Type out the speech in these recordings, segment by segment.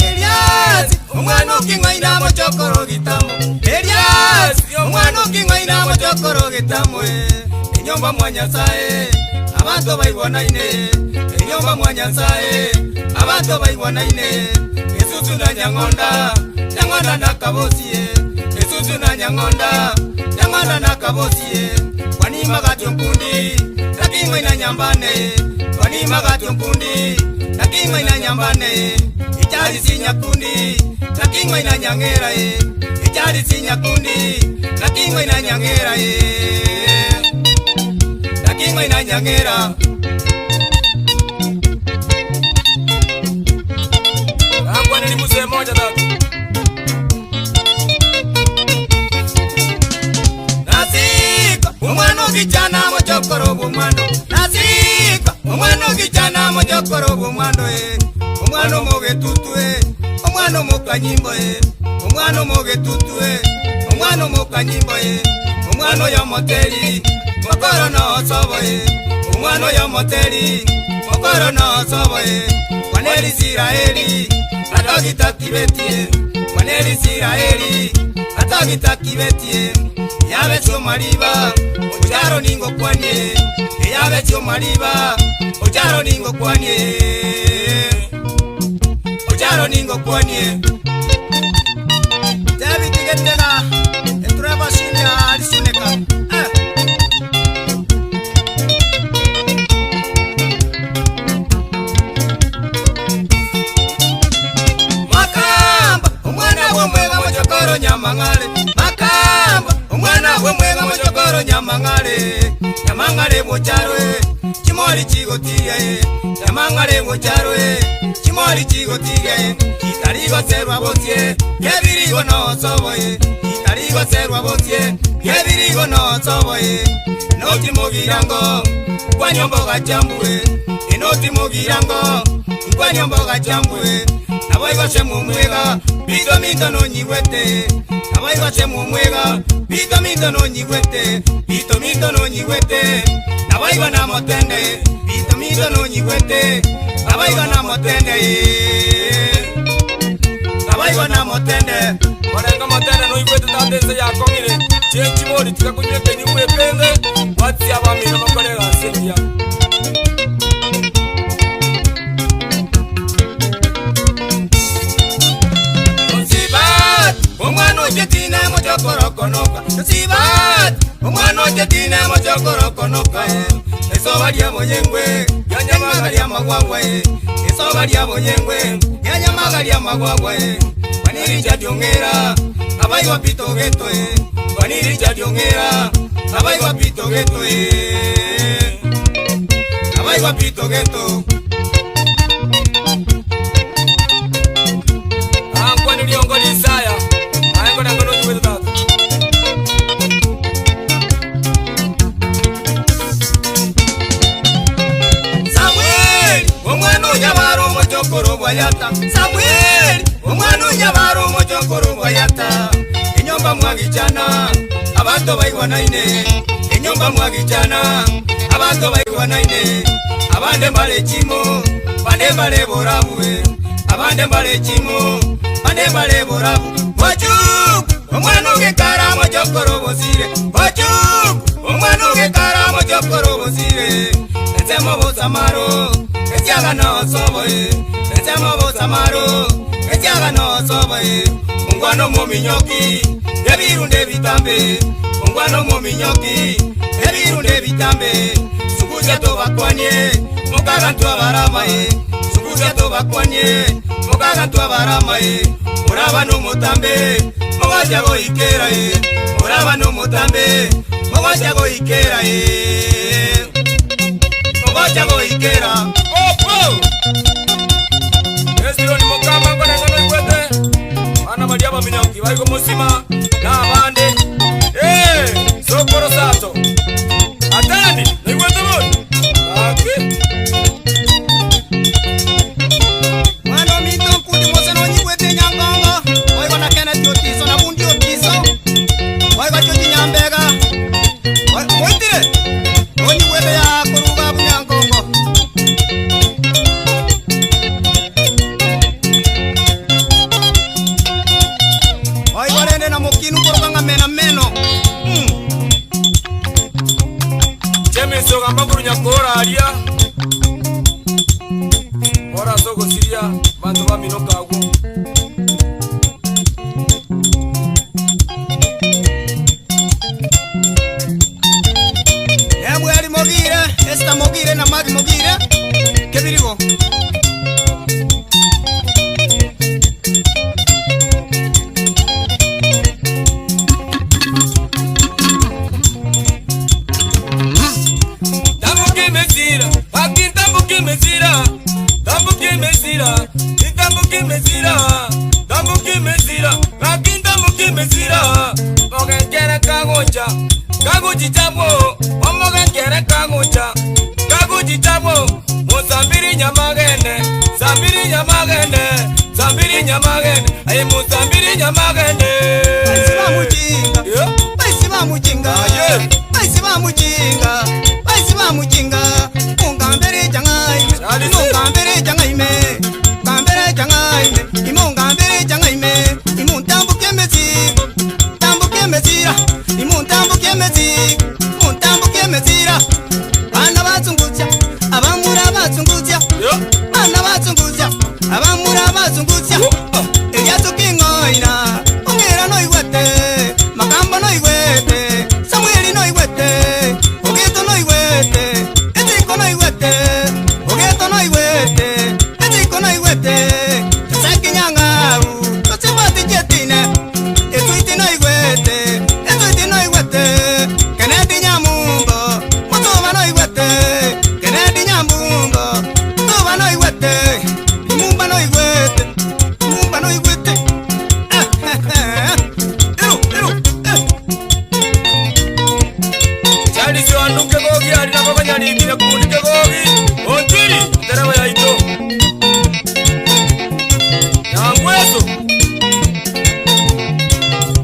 Elias, omwana oking'aina mochokoro gitamo. Elias, omwana oking'aina mochokoro gitamo. Enyomba mwa Nyasaye, abanto baigwanaine. Enyomba mwa Nyasaye, abanto baigwanaine. Esusu na nyang'onda, nyang'onda na kabosie. Esusu na nyang'onda, nyang'onda na kabosie. Kwani magatio nkundi, naking'aina nyambane. Kwani magatio nkundi, naking'aina nyambane. Ichari sinyakundi, naking'aina nyang'era e. Ichari sinyakundi, naking'aina nyang'era e. Naking'aina nyang'era. Angwaneli mzee moja tatu. Nasika omwana ogichana mochokoro bw'omwando Nasika omwana ogichana mochokoro bw'omwando e omwana omogetutu e omwana omokanyimbo e omwana omogetutu e omwana omokanyimbo e omwana oyo moteri mokoro nosobo e omwana oyo moteri mokoro nosobo e kwaneri Israeli atogitakibetie kwaneri Israeli atogitakibetie yabe mariba ocharo ningo kwanie yabe mariba ocharo ningo kwanie ocharo ningo kwanie David Getega etureba senior alisuneka eh. Makamba omwana w'omwega mochokoro nyamang'ale Makamba omwana w'omwega mochokoro nyamang'ale Nyamang'ale bocharwe chimori chigotiria e Nyamang'ale bocharwe chimori chigotiria e Kitarigoserwa bosie kebirigo nosoboye Kitarigoserwa bosie kebirigo nosoboye Noti mugirango kwanyomboga chambue Enoti mugirango kwanyomboga chambue Naboigose mumwega bito minto nonyiwete Naboigose mumwega bito minto nonyiwete Bito minto nonyiwete Naboigo namotende bito minto nonyiwete Naboigo namotende Naboigo namotende Orenga motende noigwete tata ense yakong'ire chenchibori tikakunywa ekenyugwa epenge watsi abamino bakore egasi engiya. Sibat, omwana ochetina mochokorokonoka Sibat, omwana ochetina mochokorokonoka Esoba lya bonyengwe, yanyamaga lya magwagwa Esoba lya bonyengwe, yanyamaga lya magwagwa Waniricha dyongera, abaigwa pito geto Waniricha dyongera, abaigwa pito geto Abaigwa pito geto Angwani liongo lisaya aengo nango noigwete tata. Samuel, omwana onyabara omochokoro bwayata Samuel, omwana onyabara omochokoro bwayata Enyomba mwagichana, abanto baigwanaine Enyomba mwagichana, abanto baigwanaine Abande mbale chimo, bande mbale borabue Abande mbale chimo, bande mbale borabu Bochuku, omwana ogekara mochokoro bosire Bochuku, omwana ogekara mochokoro bosire Ensemo bosamaro, esiaga nosoboe Ensemo bosamaro, esiaga nosoboe Ongwano mominyoki, ebirunde bitambe Ongwano mominyoki, ebirunde bitambe Sukusia tobakwanie, mokaga ntwabaramae Sukusia tobakwanie, mokaga ntwabaramae Oraba nomotambe, mogocha goikera e Oraba nomotambe, mogocha goikera e Mogocha goikera Opo! Esironi mokamba ngonenga noigwete bana baria abaminyoki baigo mosima na abande Eh, sokoro sato. Nyambega Oitire onyigwete ya koruga bunyankongo. Oigwa rende na mokinu koruga ng'a mena meno. Mm. James ogamba korwa Nyakora aria, ore ase ogosiria abanto baminoka agwo. Lemueli mogire, Esita mogire, na Magi mogire, kebirigo. Tambuka emesira, gaki ntambuke emesira, tambuka emesira, intambuke emesira, tambuka emesira, gaki ntambuke emesira. Mogekere kagocha, kagochicha bwo, omogekere kagocha, kagochicha bwo, mosambiri nyamagende, sambiri nyamagende, sambiri nyamagende, aye mosambiri nyamagende. Baisi bamujinga, Yeah. baisi bamujinga, Aye. baisi bamujinga, baisi bamujinga, ungambere jangaime, Charlie. ungambere jangaime, ngambere jangaime, imungambere jangaime, imuntambuke mezi, tambuke mezira, imuntambuke mezi, muntambuke mezira. Bana bazungutya, abamura bazungutya, Yeah. bana bazungutya, abamura bazungutya. Oh, ah. Eriatoking'oina, ong'era noigwete, Makambo noigwete, Samueli noigwete, Ogeto noigwete, Etiko noigwete, Ogeto noigwete, Etiko noigwete, Joseki Nyang'au, Josebati Jetine, Etuiti noigwete, Etuiti noigwete, Kennedy Nyamumbo, Mutuba noigwete, Kennedy Nyambumbo, Mutuba noigwete, Lumumba noigwete, Lumumba noigwete. Eh, eh, eh. Eru, eru, eh. Charles Wanduke gogi ari nabo banyarikire kundike gogi ontiri ntereba yaito Nyangweso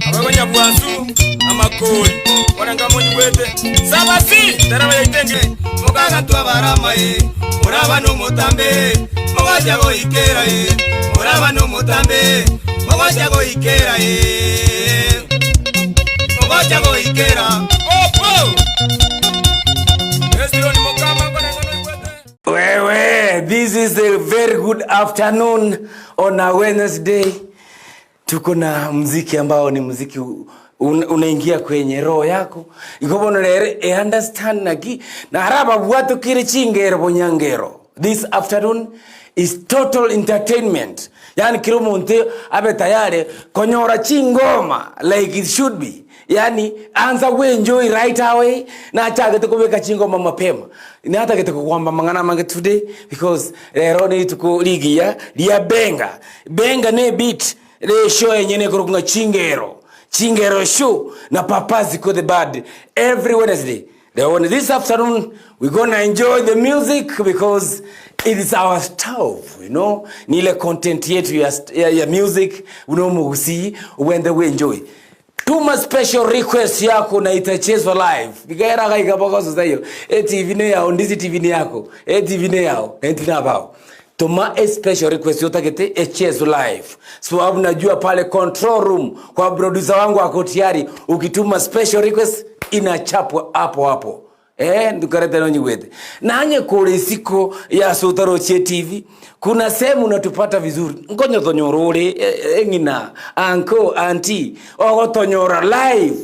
abagonyabwasu amakori orenga monyigwete sabasi ntereba yaitenge Mugaga twabarama e, muraba n'omutambe, mugocha goikera e, muraba n'omutambe, mugocha goikera e, mugocha goikera. opo Esironi mukama ngorenga noigwete Wewe, this is a very good afternoon on a Wednesday. Tuko na mziki ambao ni mziki un, unaingia kwenye roho yako ikobono rere e understand naki na haraba bwatu kire chingero bonyangero. This afternoon is total entertainment. Yani kila muntu abe tayari konyora chingoma like it should be. Yani anza kuenjoy right away na achagete kubeka chingoma mapema natagete kukwamba mang'ana mange today because rero ni tuko ligi ya lia benga benga ne beat le show yenyene kurukunga chingero chingero show na papazi ko the bad every Wednesday. Leo this afternoon we gonna enjoy the music because it is our stuff, you know. Ni ile content yetu ya, ya, ya music unaomugusi uende we enjoy. Tuma special request yako na itachezwa live. Bikaera gaika boko sasa hiyo. E TV ne yao, ndizi TV ne yako. E TV ne yao, entina bao. Tuma a special request yotakete echezwe live. Sababu najua pale control room kwa producer wangu ako tayari, ukituma special request inachapwa hapo hapo. Eh, ndukarete no nyigwete. Nanye kule isiko ya Sutarochie TV kuna sehemu unatupata vizuri. Ngonyo tonyorore eng'ina anko anti ogotonyora live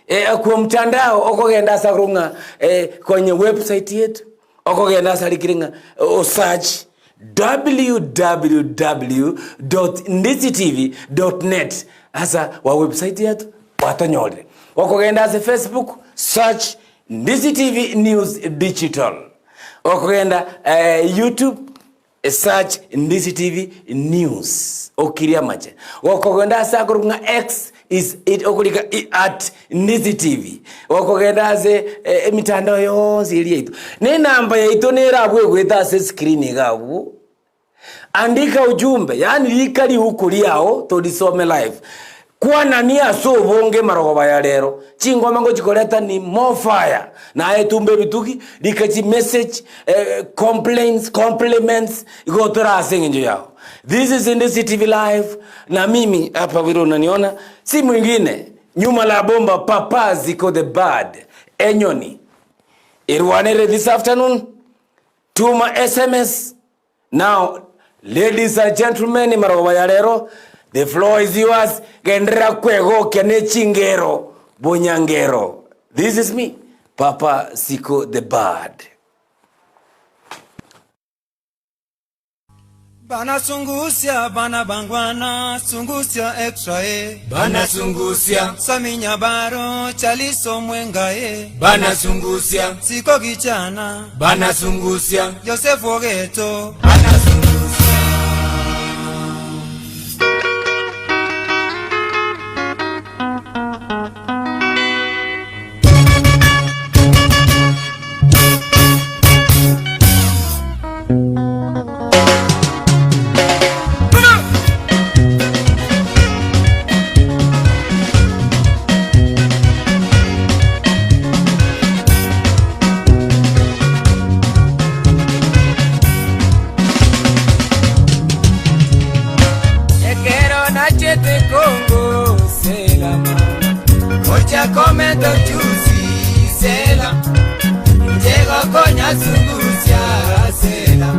eh, kwa mtandao okogenda asa kurung'a eh, kwenye website yetu okogenda asa rikiring'a o search www.ndizitv.net asa wa website yetu watonyorire okogenda ase Facebook search Ndizi TV News Digital okogenda eh, YouTube search Ndizi TV News okiria mache okogenda ase akorung'a X is it okorika at Ndizi TV okogenda ase eh, emitandao yonsi eria yaito na enamba yaito nere abwo egwete ase screen iga abwo andika ujumbe yani rika rihuku riao torisome live. Kwanania ase obonge marogoba ya rero, chingoma ngochikoreta ni more fire, naye tumba ebitugi, rika chimessage, eh, complaints, compliments, igo tore ase eng'encho yao. This is Indisi TV Live, na mimi hapa vile unaniona, si mwingine, nyuma la bomba Papa Ziko the Bird, Enyoni. Irwanere this afternoon, tuma SMS, Now, ladies and gentlemen, marogoba ya rero, the floor is yours. Genderera kwegokia ne chingero bonyangero. This is me, Papa Siko the Bird. Bana sungusia bana bangwana sungusia extra e Bana sungusia Saminya baro chaliso mwenga e Bana sungusia Siko kichana Bana sungusia Joseph Ogeto Bana sungusia. Ekero nachete Congo sela mama Ocha komenta chusi sela Njego konya sungusia sela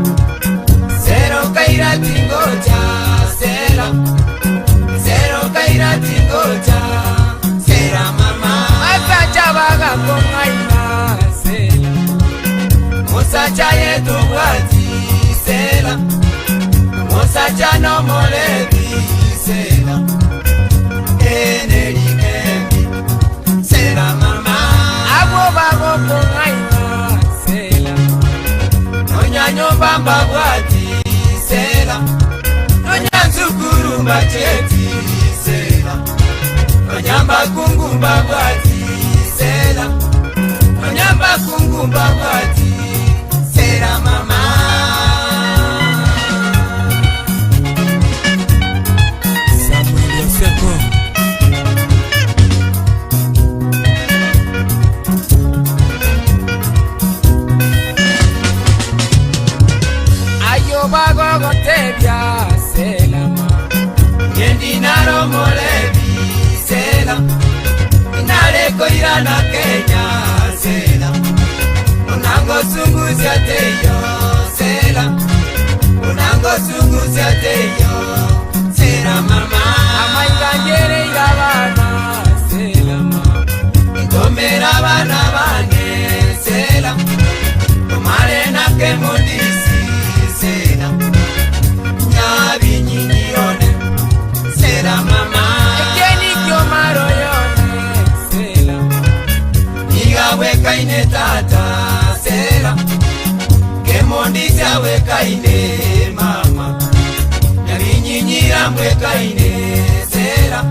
Zero kaira tingocha sela Zero kaira tingocha sela mama Basacha bagakong'aina sela Musacha yetu bwati sela Musacha no molebi sela Enerikembi sela mama Abwo bagokong'aina sela Nonyanyumba mbabwati sela Nonyanzukuru mbacheti sela Nonyamba kungu mbabwati sela Nonyamba kungu mbabwati sela mama Samuel Yoseko Ayo bagogotebia selama Nyendi naro molebi sela Inareko irana Kenya sela Unango sunguzia teyo sela Unango sunguzia teyo sela mama Amaikangere irabana selama Ngomera bana bane sela Umare na kemondisi sela Nyabinyinyirone sela mama Ekeni kyomaro yone sela Igawekaine tata sela Kemondisi awekaine mama Nyabinyinyira mbwekaine sela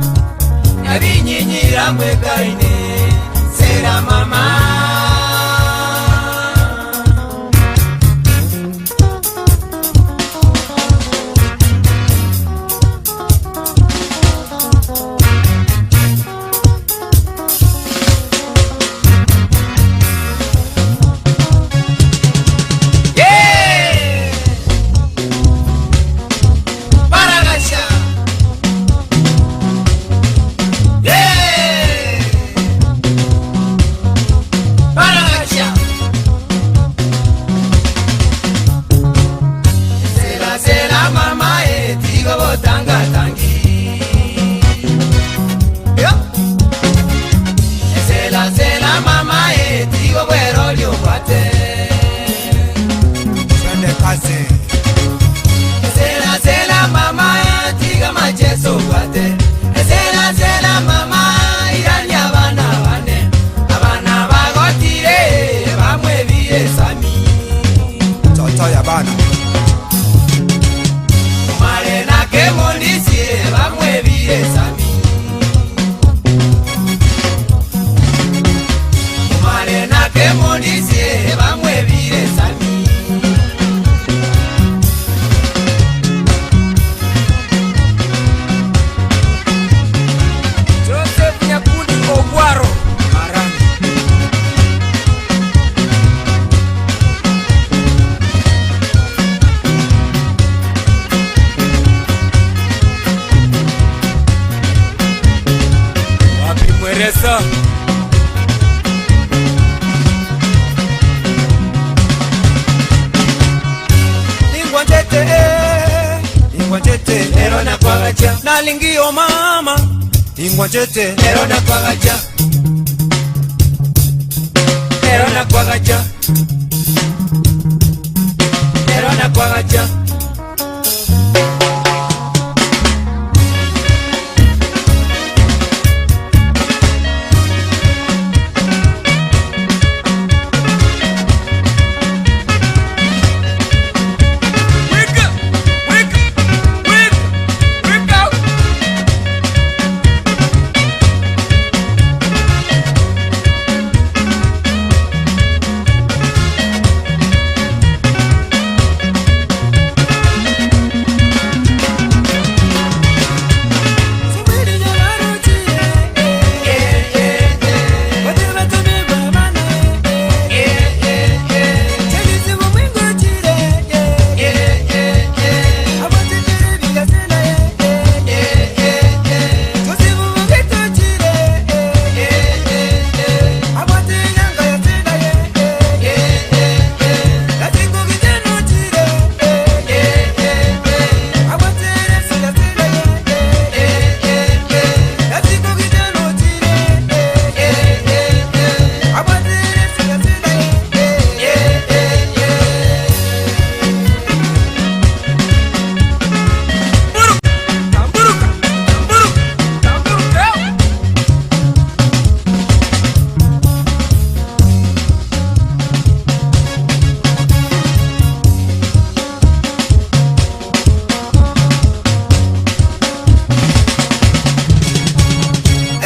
Nyabinyinyira mbwekaine sela mama. Nalingio mama ingwanchete Ero nakwagacha Ero nakwagacha Ero nakwagacha. Wake up, wake up, wake up, wake up. Tamburuka, tamburuka, tamburuka.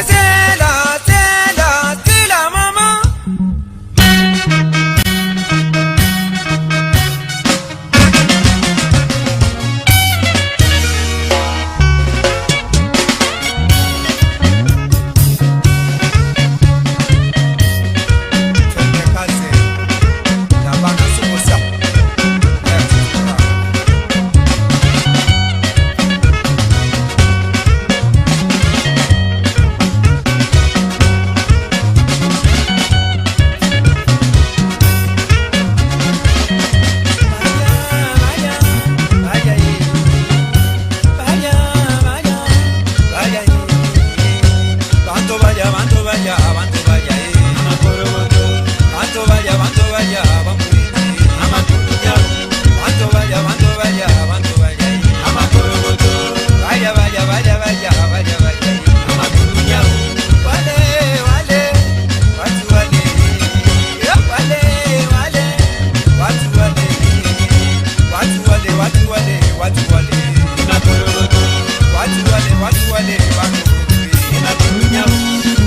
Sela, sela, sela mama. Twende kazi na bana sukusa.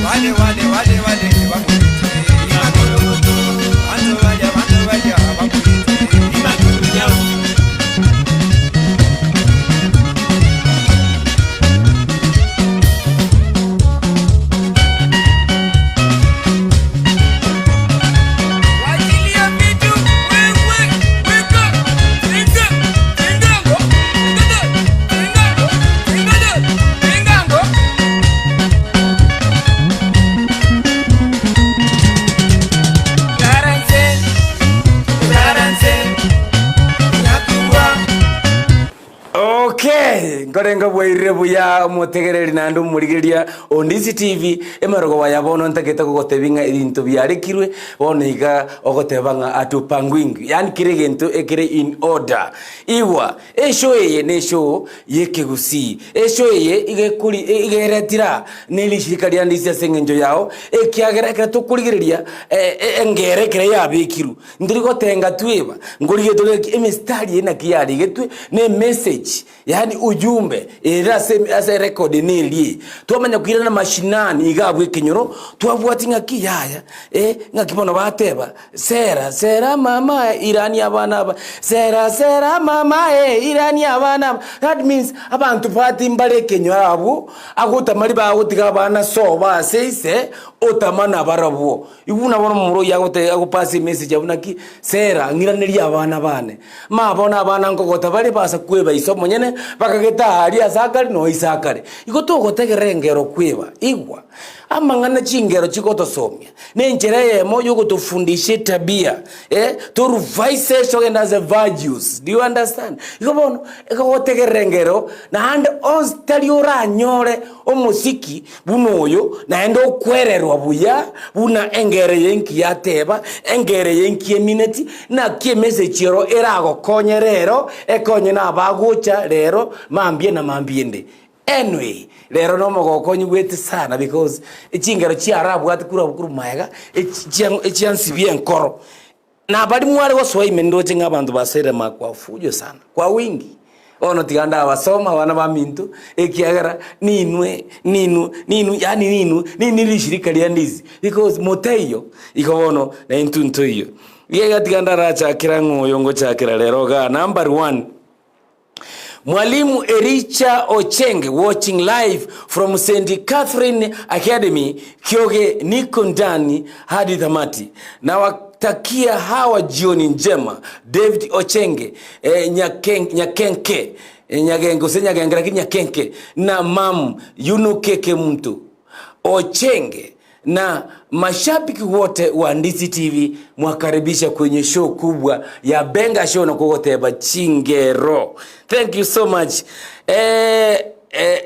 Wale wale wale wale Wachilia vitu wewe, weka, tinga, tingango, tingada, tingango, tingada, tingango. Karanse, karanse, nyakuwa. Okay, nkorenga bwairire buya omotegereri naende omorigereria o Ndisi TV emerogo baya bono ntagete gogotebia ng'a ebinto biarekirwe bono iga ogoteba ng'a atupangwingwi yaani kere egento ekere in order. Igwa eshow eye ne eshow ya ekegusii, eshow eye iga ekori iga eretira na erishirika ria Ndisi ase eng'encho yao ekiagera ekero tokorigereria engero ekero yabekirwe Ntori gotenga tweba, nkorigia tore ki emistari eye naki yarigetwe na emessage yaani ujumbe ere ase ase erecord neria eye. Twamanya koirana mashinani iga abwo ekenyoro, twabwati ng'aki yaya eh, ng'aki bono bateba sera sera mama irani abana aba, sera sera mama eh irani abana aba, that means abanto bati mbare ekenyoro abwo, agotamari bagotiga abana sobo ase ise, otama nabarabwo. Igo buna bono omomura oyio agote agopasa emessage abwo naki, Sera, ng'iranerie abana bane. Ma bono abana nkogota bare basa kweba ise omonyene, bakagete aaria ase akare noyo ise akare. Igo togotegerera engero kweba. Igwa! Amang'ana chingero chigotosomia nenchera eyemo yogotofundisha etabia eh, toruvaise togende ase virtues, do you understand? Igo bono ekogotegerera engero naende onsi tari oranyore omosiki buna oyo naende okwererwa buya buna engero eye inki yateba, engero eye inki emineti, naki emessage ero eragokonye rero, ekonye na abagocha rero, mambia na mambia ende. Anyway, rero nomogoko onyigwete sana because echingero chiarabwate korwa abwo korwa magega, echiansibia enkoro. Na baria mware gosoa ime ndoche ng'a abanto basoire ma kwa fujo sana, kwa wingi. Bono tiga ndabasoma abana baminto, ekiagera ninwe ninwe ninwe yaani ninwe ninwe rishirika ria ndizi because motaiyo, igo bono na intwe ntoiyo. Iga tiga ndarachakera ng'a oyo ngochakera rero igaa number one. Mwalimu Ericha Ocheng watching live from St Catherine Academy Kioge niko ndani hadi tamati. Nawatakia hawa jioni njema. David Ocheng eh, Nyaken, Nyakenke eh, Nyagenge gose Nyagenge lakini Nyakenke na mam Yunukeke mtu Ocheng Na mashabiki wote wa Ndisi TV mwakaribisha kwenye show kubwa ya Benga Show na kogoteba chingero. Thank you so much. Eh, eh,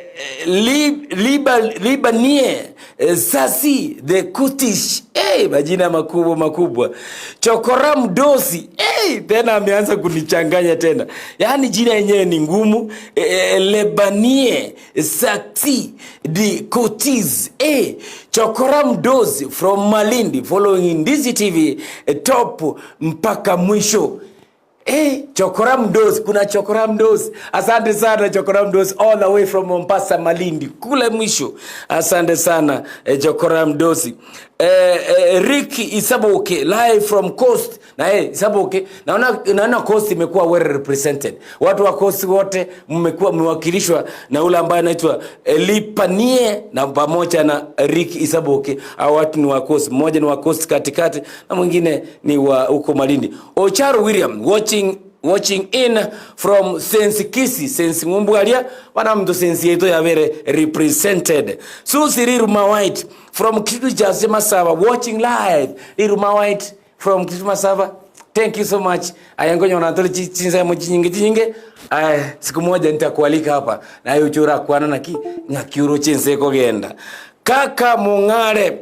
Lib, Liba, Libanie eh, Sasi the Kutish hey, majina makubwa makubwa. Chokora Mdosi hey, tena ameanza kunichanganya tena, yaani jina yenyewe ni ngumu eh, eh Lebanie Sakti the Cotiz eh, Chokora Mdozi from Malindi following Ndizi TV eh, top mpaka mwisho. Eh, Chokora Mdozi, kuna Chokora Mdozi. Asante sana Chokora Mdozi all the way from Mombasa Malindi kule mwisho. Asante sana eh, Chokora Mdozi. Eh, eh, Ricky Isaboke live from Coast na eh, Isaboke naona naona Coast imekuwa well represented. Watu wa Coast wote mmekuwa mmewakilishwa na ule ambaye anaitwa Lipanie na pamoja na Rick Isaboke. Hao watu ni wa Coast, mmoja ni wa Coast katikati na mwingine ni wa huko Malindi. Ocharo William watching watching in from Sensi Kisi Sensi Ng'umbwaria bana mtu sensi yetu yabere represented. Susi Riruma White from Kitu cha Masaba watching live. Riruma White from Kitu Masaba thank you so much. Aya ngonya unatoli chinsemo chinyinge chinyinge. Aya siku moja nitakualika hapa na aye ochora kwana naki ng'aki oroche ense ekogenda. Kaka Mong'are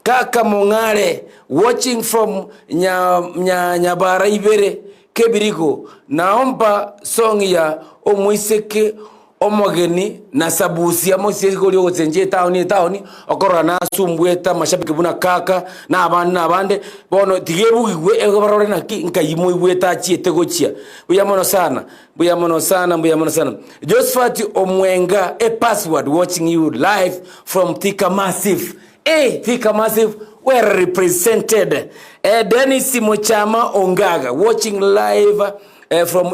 Kaka Mong'are watching from nya, nya, Nyabara ibere Kebirigo naomba song ya omoiseke omogeni na sabusia moiseke oria ogochenchia etaoni etaoni okorora nasumbwete amashabiki buna kaka na abande na abande bono tiga ebugigwe ego barore naki nkai moigwete achiete gochia buya mono sana mbuya mono sana mbuya mono sana Josphat Omwenga a password watching you live from Thika Massive eh Thika Massive well represented eh, Dennis Mochama Ongaga watching live eh, from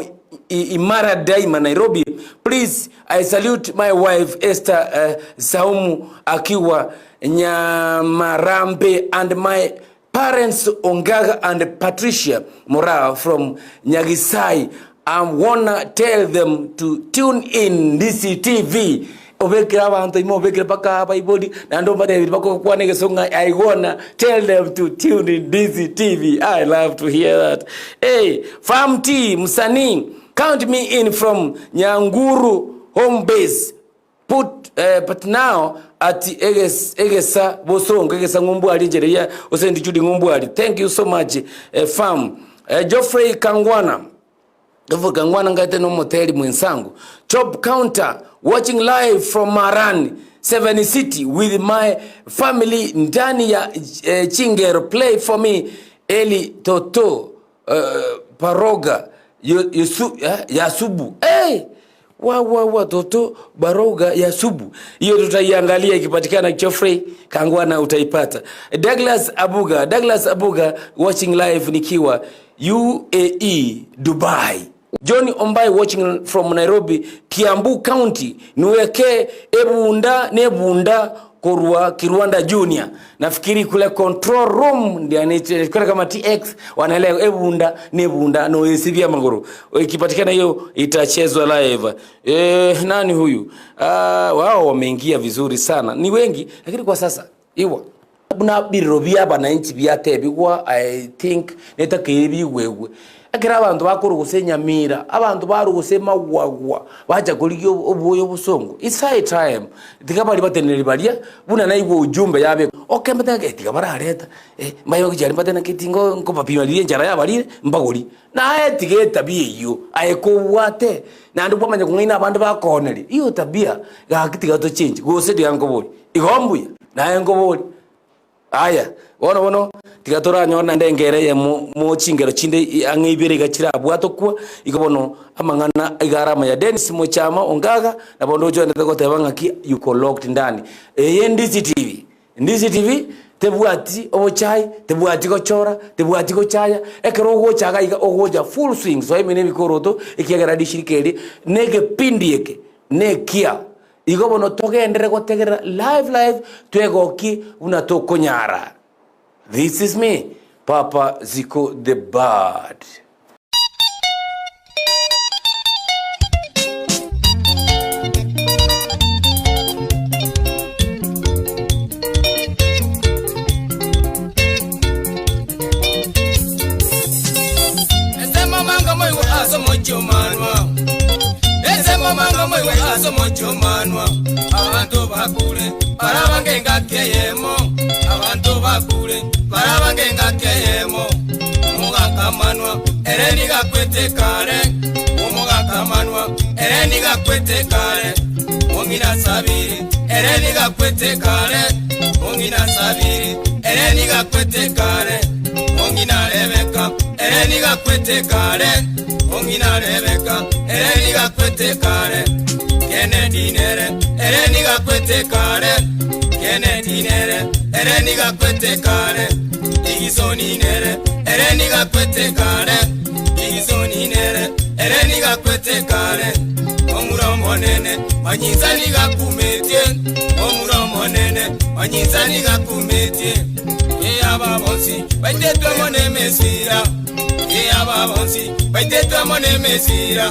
I- Imara Daima Nairobi please I salute my wife Esther eh, Saumu akiwa Nyamarambe and my parents Ongaga and Patricia Moraa from Nyagisai I wanna tell them to tune in DCTV obekere abanto ime obekere mpaka abaibori naende obatebirie bakogokwana egesongo ng'a I wanna tell them to tune in DCTV I love to hear that hey, Farm T msanii count me in from Nyanguru home base Put, eh, but now at eges, egesa bosongo egesa ng'umbwari enchera ya ose Judy ng'umbwari thank you so much eh, farm eh, Geoffrey Kangwana Geoffrey Kangwana ngaete nomoteri mwensangu chop counter watching live from Maran Seven City with my family ndani ya eh, Chingero play for me Eli Toto eh, Paroga Yusu, eh, Yasubu hey! Wa wa wa toto baroga ya subu. Hiyo tutaiangalia ikipatikana Geoffrey Kangwana utaipata. Douglas Abuga, Douglas Abuga watching live nikiwa UAE Dubai. John Ombai watching from Nairobi, Kiambu County. Niweke ebunda nebunda. Korwa Kirwanda Junior nafikiri kule control room ndio anichukua kama TX wanaelewa ebunda ni ebunda no esibia maguru ikipatikana hiyo itachezwa live. Eh, nani huyu? Ah, wao wameingia vizuri sana, ni wengi lakini kwa sasa iwa buna biriro bia abananchi biatebigwa I think netakeire bigwegwe ekero abanto bakorwa gose Nyamira abanto barwa gose Magwagwa bacha korigia oboyo obosongo it's high time tiga baria bateneneri baria buna naigwa ujumbe yabe okembete ng'a tiga barareta mbaye bagochia mbate naki tingo nkobapima riria enchara yabarire mbagori naye tiga etabia eywo aye kobwate naende kwamanya kong'aina abande bakooneria hiyo tabia gaki tiga tochange gose tiga nkoborie igo mbuya naye nkoborie. Aya, bono bono, tiga toranyore naende engero eyemo mo chingero chinde ang'e ibere iga chirabwatokwa, igo bono amang'ana iga are amaya. Dennis Mochama Ongaga, nabo onde ochoendete goteba ng'aki yuko locked ndani. Eye Ndizi TV, Ndizi TV tebwati obochai, tebwati gochora, tebwati gochaya, ekero ogocha iga iga ogocha full swing, soa ime na ebikoroto ekiagera rishirika eri na egepindi eke nekia. Igo bono togenderere gotegerera live live twegokie buna tokonyara. This is me Papa Ziko the Bird. Ase momanga moigwe ase omochie omanwa. Ase momanga moigwe ase omochie omanwa. Abanto bakure barabange engaki eyemo. Abanto bakure barabange engaki eyemo. Omogaka manwa ere nigo akwete kare. Omogaka manwa ere nigo akwete kare. Mong'ina Sabiri ere nigo akwete kare. Mong'ina Sabiri ere nigo akwete kare. Mong'ina Rebeka ere nigo akwete kare. Mong'ina Rebeka ere nigo akwete kare. Kennedy nere ere nigo akwete kare. Kennedy nere ere nigo akwete kare. Digisoni nere ere nigo akwete kare. Digisoni nere ere nigo akwete kare. Omura omonene manyinsa nigo akumetie. Omura omonene manyinsa nigo akumetie. Aba bonsi baitetwe amo nemesira. Aba bonsi baitetwe amo nemesira.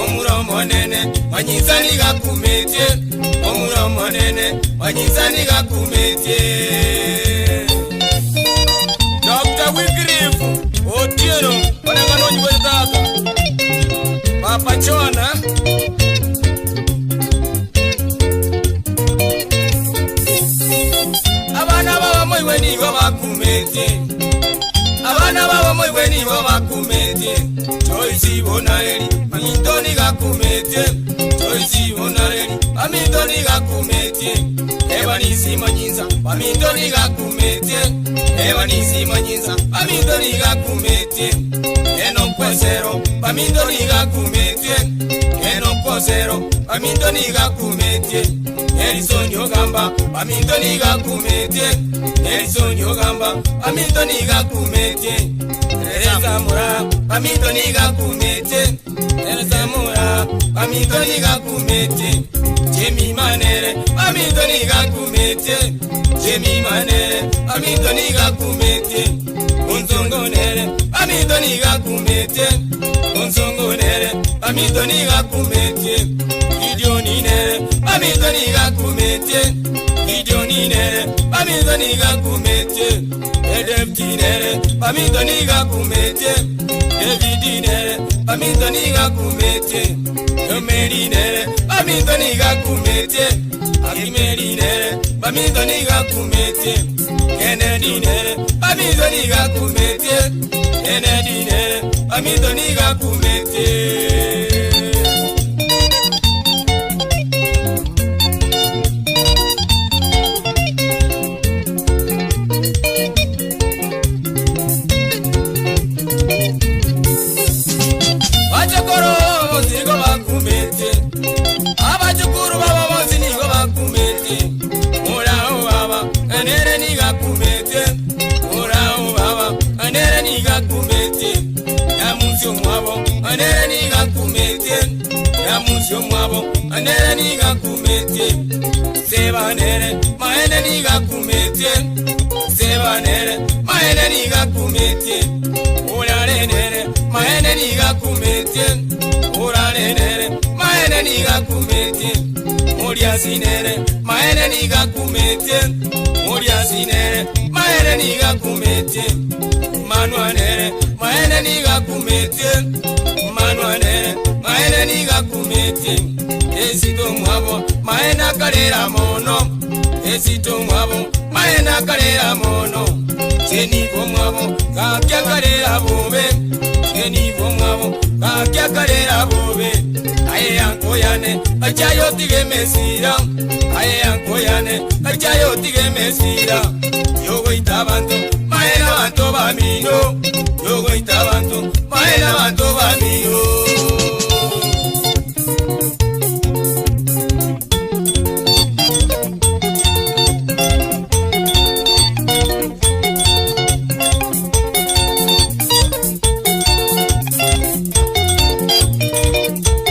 Omura omonene manyinsa nigo akumetie. Omura omonene manyinsa nigo akumetie. Dr. Wycliffe Otieno oreng'ana onyigwete tata. Papa Joana. Abana baba moigwe nigo bakumetie. Abana baba moigwe nigo bakumetie. Joyce Bonareri aminto nigo akumetie. Joyce Bonareri aminto nigo akumetie. Evanisi Manyinza aminto nigo akumetie. Evanisi Manyinza aminto nigo akumetie. Enokwesero aminto nigo akumetie. Enokwosero aminto nigo akumetie. Nelson Ogamba aminto nigo akumetie. Nelson Ogamba aminto nigo akumetie. Teresa Mura aminto nigo akumetie. Teresa Mura aminto nigo akumetie. Jimmy Manere aminto nigo akumetie. Jimmy Manere aminto nigo akumetie. Onsongo nere aminto nigo akumetie. Onsongo nere aminto nigo akumetie. Gideon nere aminto nigo akumetie. Gideon nere aminto nigo akumetie. Edepti nere aminto nigo akumetie. David nere aminto nigo akumetie. Yomeri nere aminto nigo akumetie. Akimeri nere aminto nigo akumetie. Kennedy nere aminto nigo akumetie. Kennedy nere aminto nigo akumetie. Bachokoro bonsi nigo bakumetie. Abachukuru baba bonsi nigo bakumetie. Morao baba anere nigo akumetie. Morao baba anere nigo akumetie. Nyamunsi omwabo anere nigo akumetie. Nyamunsi omwabo anere nigo akumetie. Seba nere maene. nigakumetie sebanere maene nigakumetie urarenere maene nigakumetie urarenere maene nigakumetie muriasinere maene nigakumetie muriasinere maene nigakumetie manwanere maene nigakumetie manwanere maene nigakumetie esito mwabo maene akarera mono esito mwabo maene akarera mono chenibo mwabo kakyakarera bobe chenibo mwabo kakyakarera bobe aye yankoyane kachayotige mesira aye yankoyane kachayotige mesira yogoita abantu maena bantu bamino yogoita abantu maena bantu bamino.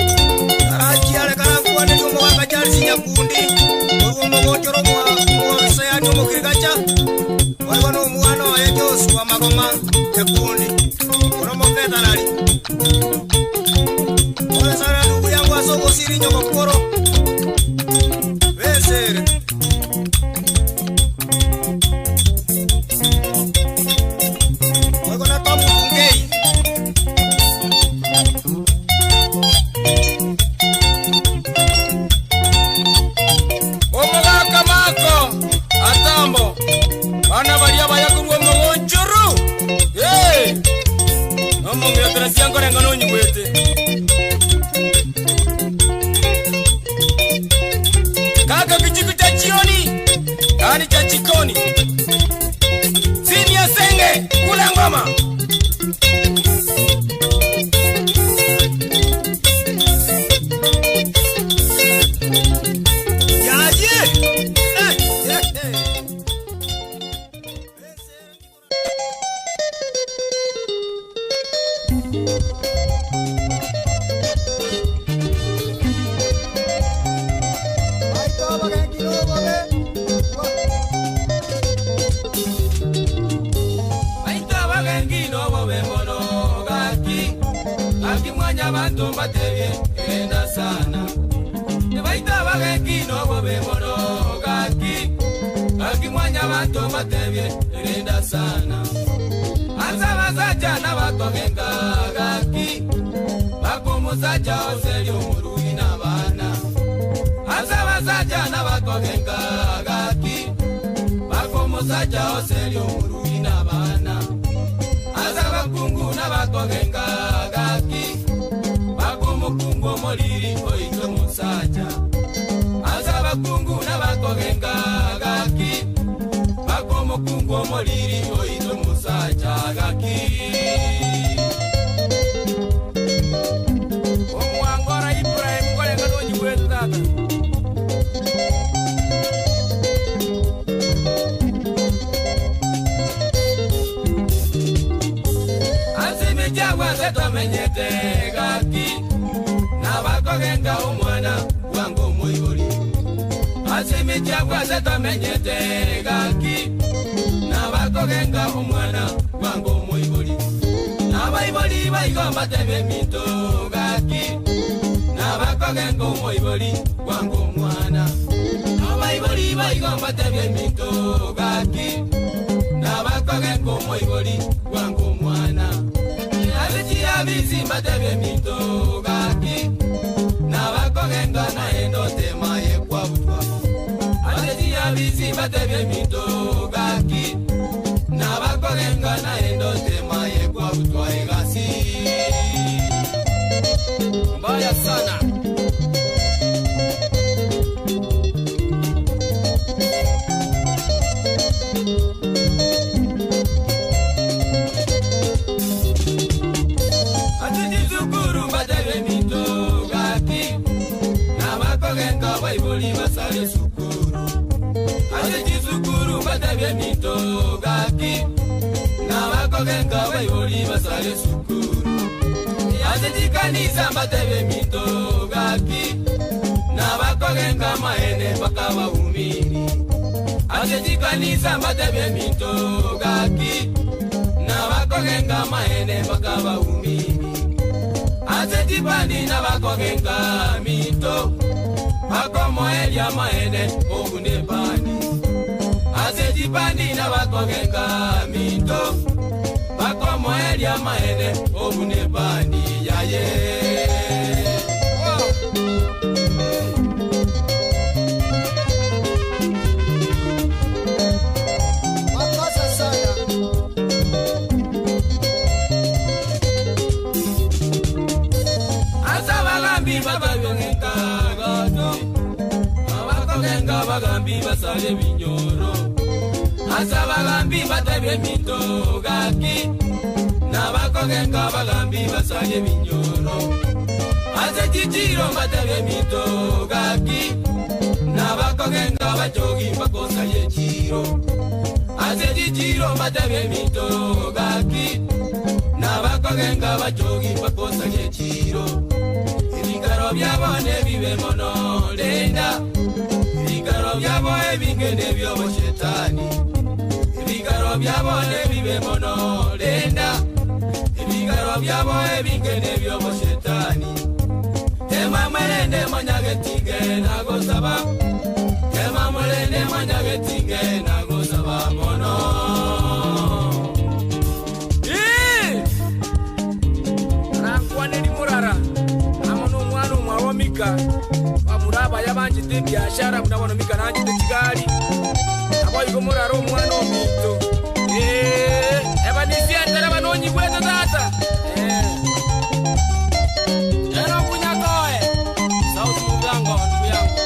Karachiare karakwane omogaka Charles Nyakundi korwa omogochoro mwa omokirigacha oigo na omwana oye Joshua Magoma Nyakundi oro omoveterari ore sana ndugu yangu ase ogosiri nyogokoro besere. Oigo na Tom Bungei. Omogaka mako atambo bana baria bayakurwa omogonchoro Hey! Nomong'ina siankorenga nonyigwete kaka kichiku cha chioni kani cha chikoni sinia senge kula ngoma. Yaye! Eh, eh, eh. Baita bagengino bobe mono gaki gaki mwanya bantu mbatebye genda sana. Baita bagengino bobe mono gaki gaki mwanya bantu mbatebye genda sana. Anza basaja n'abakogenga gaki bakumusaja oseri omurugi n'abaana. Anza basaja n'abakogenga gaki bakumusaja oseri omurugi n'abaana. Aza bakungu n'abakogenga gaki bakumukungu omuliri oitwe musaja. Aza bakungu n'abakogenga gaki bakumukungu omuliri oitwe musaja gaki. Omwangora Ibrahim kolenga nonyigwete tata. Asimichagwa twamenyete gaki nabakogenga omwana wange omuibori. Asimichagwa twamenyete gaki nabakogenga omwana wange omuibori. Nabaibori baigomba tebe minto gaki nabakogenga omuibori wange omwana. Nabaibori baigomba tebe minto gaki nabakogenga omuibori wange omwana. Abichi batebe minto gaki nabakogenga naye ndotema yekwabutwa. Abichi abisi batebe minto gaki nabakogenga naye ndotema yekwabutwa egasi mbaya sana. Atitizukuru batebe minto gaki nabakogenga baibuli basale sukuru. Atitizukuru batebe minto gaki nabakogenga baibuli basale sukuru. Atitikanisa batebe minto gaki nabakogenga maene bakabaumini. Ase chikanisa mbatebie eminto gaki, nabakogenga amaene mpaka abaumini. Ase chibandi nabakogenga minto, bakomoeria amaene obune ebandi. Ase chibandi nabakogenga minto, bakomoeria amaene obune ebandi yaye. Makosa sana. Asa bagambi babagenga gato, abakogenga bagambi basale binyoro. Asa bagambi batebye eminto gaki, nabakogenga bagambi basale binyoro. Ase chichiro batebye eminto gaki, nabakogenga bachogi bakosaye chiro. Ase chichiro batebye eminto gaki, nabakogenga bachogi bakosaye chiro. Ebikaro byabo nebibe mono lenda, ebikaro byabo ebinge nebyoboshetani. Ebikaro byabo nebibe mono lenda, ebikaro byabo ebinge nebyoboshetani. Tema mwerende mwanyagetinge nagosaba, tema mwerende mwanyagetinge nagosaba mono. Rankwaneri murara amo nomwana omwawa Mika bamura abaya banchete ebiashara buna bono Mika nanchete chigari aboigo murara omwana ominto. Ebanisientera banonyigwete tata. Ero kunyakoe South Mugango ndugu yangu.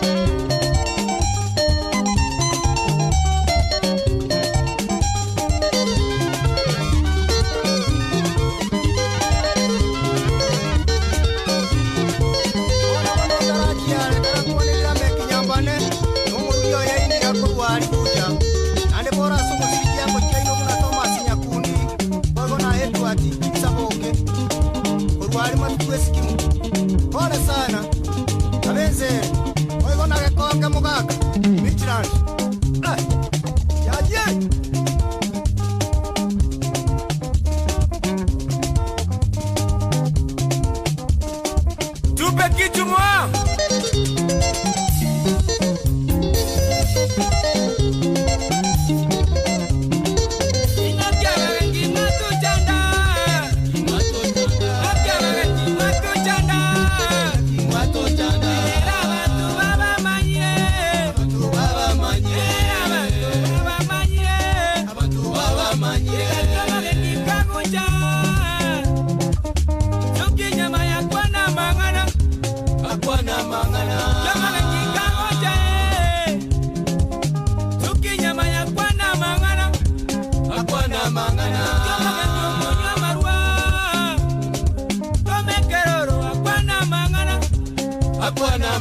Ona bono tarachiare tarakwanĩrĩra mekinyambane n'omurugi oyo yainire korwa ari bucha naende bora ase omosiri kiango kiaino buna Thomas Nyakundi boigo na Edward Saboke korwa ari matuku esikimu pole sana abenzere boigo na gekonge mogaka Midland. Yaje. Tupe kitu mwa. Akwana.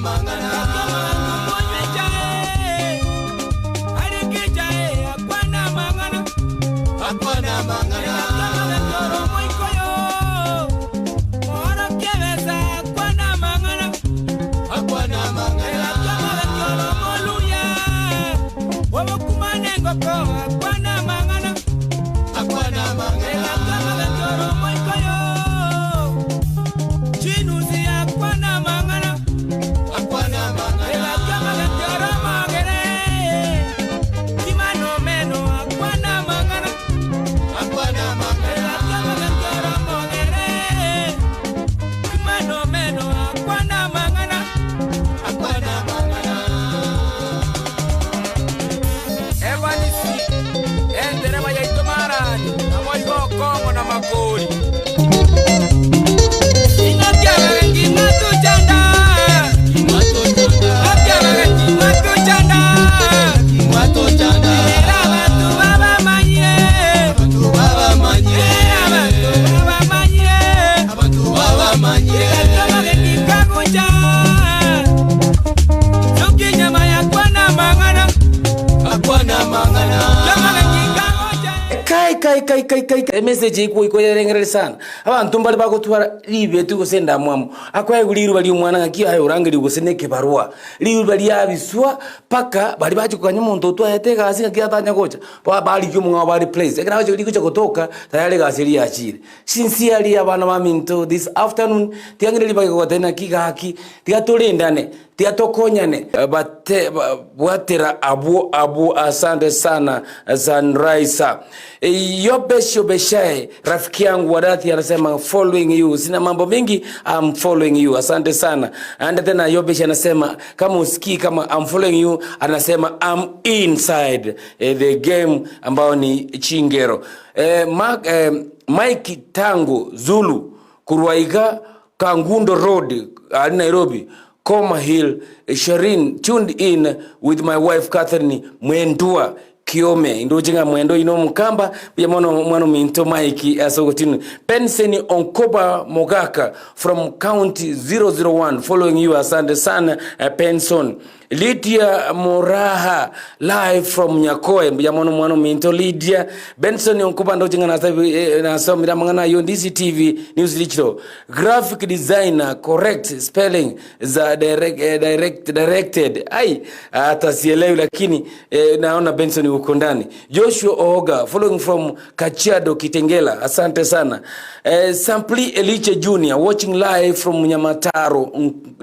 Kai kai kai kai emessage eye iko yarengereria sana. Abanto mbare bagotwara ribetu gose endamwamu, akoegwa riruba ria omwana ng'aki aye orangerigwe gose na ekebarua. Riruba riabiswa mpaka baria bachia koganya omonto otwaete egasi ng'aki atanya gocha, ba barigia omong'ao ba replace. Ekero agocha rigocha gotoka, tayari egasi eria yachire. Sincerely abana baminto this afternoon, tiga ng'ende ribaga gogotebia naki gaki, tiga torendane, tiga tokonyane, bate bwatera abwo abwo asante sana Sunriser. Yobesh Obeshae rafiki yangu wa dhati anasema following you, sina mambo mingi I'm following you, asante sana. And tena Yobesh anasema kama usikii kama I'm following you, anasema I'm inside eh, the game ambao ni Chingero. Eh, Mark, eh, Mike Tango Zulu korwa iga Kangundo Road aria Nairobi Koma Hill Sherin tuned in with my wife Catherine Mwendwa Kiome indoche ng'a Mwendwa oyio nomokamba buya mono omwana ominto Mike ase ogotinu Benson Onkoba Mogaka from county 001 following you asante sana Benson Lydia Moraha live from Nyakoe mbuya mono mwana ominto Lydia Benson Onkuba ndoche ng'a nasa eh, nasomire amang'ana ayio Ndisi TV News Digital graphic designer correct spelling za direct, eh, direct, directed ai hata sielewi lakini eh, naona Benson uko ndani Joshua Ooga following from Kajiado Kitengela asante sana eh, Sampli Eliche Junior watching live from Nyamataro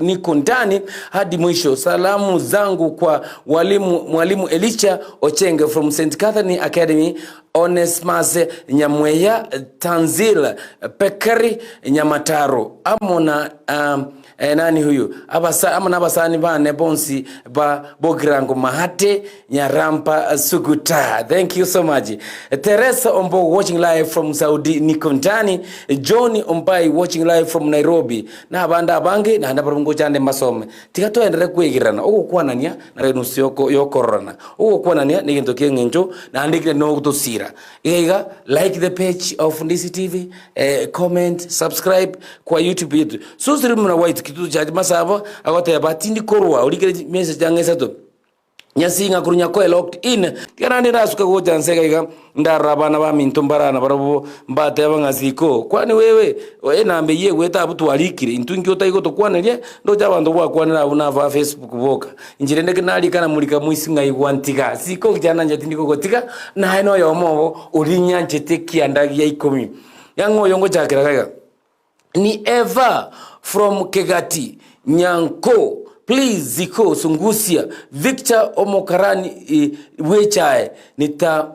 niko ndani hadi mwisho. Salamu zangu kwa walimu, mwalimu Elisha Ochenge from St Catherine Academy, Onesmus Nyamweya, Tanzil Pekari Nyamataro amo na um, eh, nani huyu abasa amo na abasani bane bonsi ba Bogirango Mahate Nyarampa Suguta. Thank you so much. Teresa Ombo watching live from Saudi niko ndani. John Ombai watching live from Nairobi. Na abande abange naende barabwo ngochande mbasome. Tiga toenderere kwegererana ogokwanania naro enusu yoko yokororana. Ogokwanania negento kieng'encho naende ekere nogotosira. Iga iga like the page of Ndisi TV, eh, comment, subscribe kwa YouTube yetu. Susan Muna White kituo cha Masabo agoteba tindi korwa orikere message ang'e isato. Nyasinga korwa Nyakoe locked in. Tiga naende ndasuke gocha nse iga iga ndarore abana baminto mbare nabarabwo mbateba ng'a siko kwani wewe enamba eyio egwete abwo twarikire intwe inki otai gotokwaneria ndoche abanto gwakwanera abwo naba Facebook boka inche rende ekero narika namorika moisi ng'a igwa ntiga siko kijana inche tindi kogotiga naye noyomo obo oria nyanchete ekianda gia ikomi ng'a oyo ngochakera iga iga. Ni Eva from Kegati Nyanko please Ziko Sungusia Victor omokarani bw'echae nita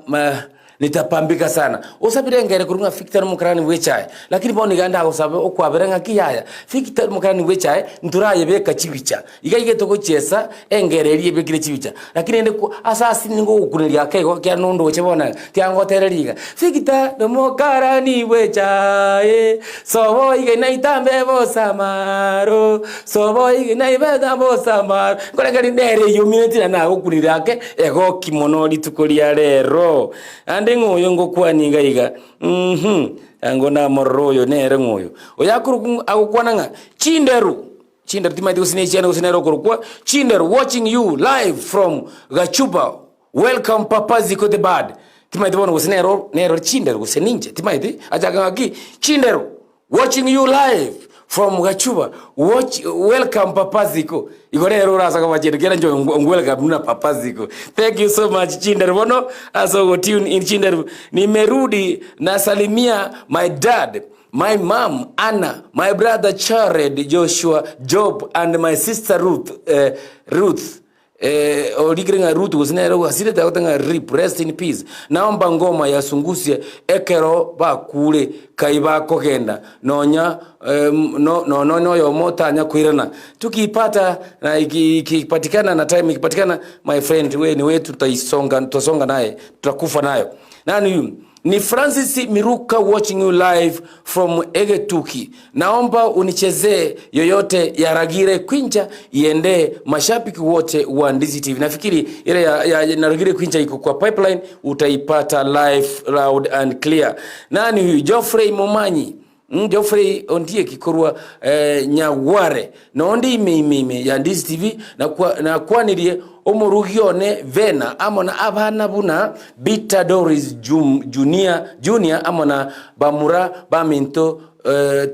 nitapambika sana osabire engere korwa ng'a Victor nomokarani bw'echae lakini bono iga ndagosabe okwabera ng'aki yaya Victor omokarani bw'echae ntorayebeka chibicha iga iga togochiesa engere eria ebekire chibicha lakini rende ko ase ase nigo ogokuneria ake igo ekiagera nondoche bono iga tiangotereri iga, Victor nomokarani bw'echae, sobo iga naitambe bosamaro, sobo iga naibeta bosamaro, nkorengeri nere eyio omineti naende nagokunire ake egoki mono rituko ria rero. Naende ng'a oyo ngokwania iga iga mh, ango namorore oyo nere ng'a oyo, oyo akorokwa agokwana ng'a chinderu. Chinderu timaeti gose nechiane gose nere okorokwa Chinderu watching you live from Gachuba welcome papa Ziko the bad timaeti bono gose nero nero Chinderu gose ninche timaeti achake ng'aki Chinderu watching you live from Gachuba watch welcome papa Ziko igo rero orase koba chinderu kera inche welcome buna papa Ziko thank you so much Chinderu bono ase ogo tune in Chinderu nimerudi nasalimia my dad My mum Anna, my brother Jared, Joshua, Job and my sister Ruth, eh, Ruth eh, orikire ng'a Ruth gose nere ogasirete agote ng'a rip, rest in peace. Naomba ngoma ya Sungusia ekero bakure kai bakogenda nonya eh, no, no, no, noyomo tanya koirana tukipata na iki- ikipatikana na time ikipatikana my friend we ni wetu tutaisonga tutasonga naye tutakufa nayo nani huyu Ni Francis Miruka watching you live from Egetuki. Naomba unichezee yoyote ya Ragire Kwincha iendee mashabiki wote wa Ndizi TV. Nafikiri ile ya, ya Ragire Kwincha iko kwa pipeline utaipata live loud and clear. Nani huyu? Geoffrey Momanyi. Mm, Geoffrey Ondieki korwa eh, Nyagware. Nondi ime ime ime ya Ndizi TV na kwa, na kwanirie. Omorugi one Vena amo na abana buna Bita Doris Junior, Junior amo na bamura baminto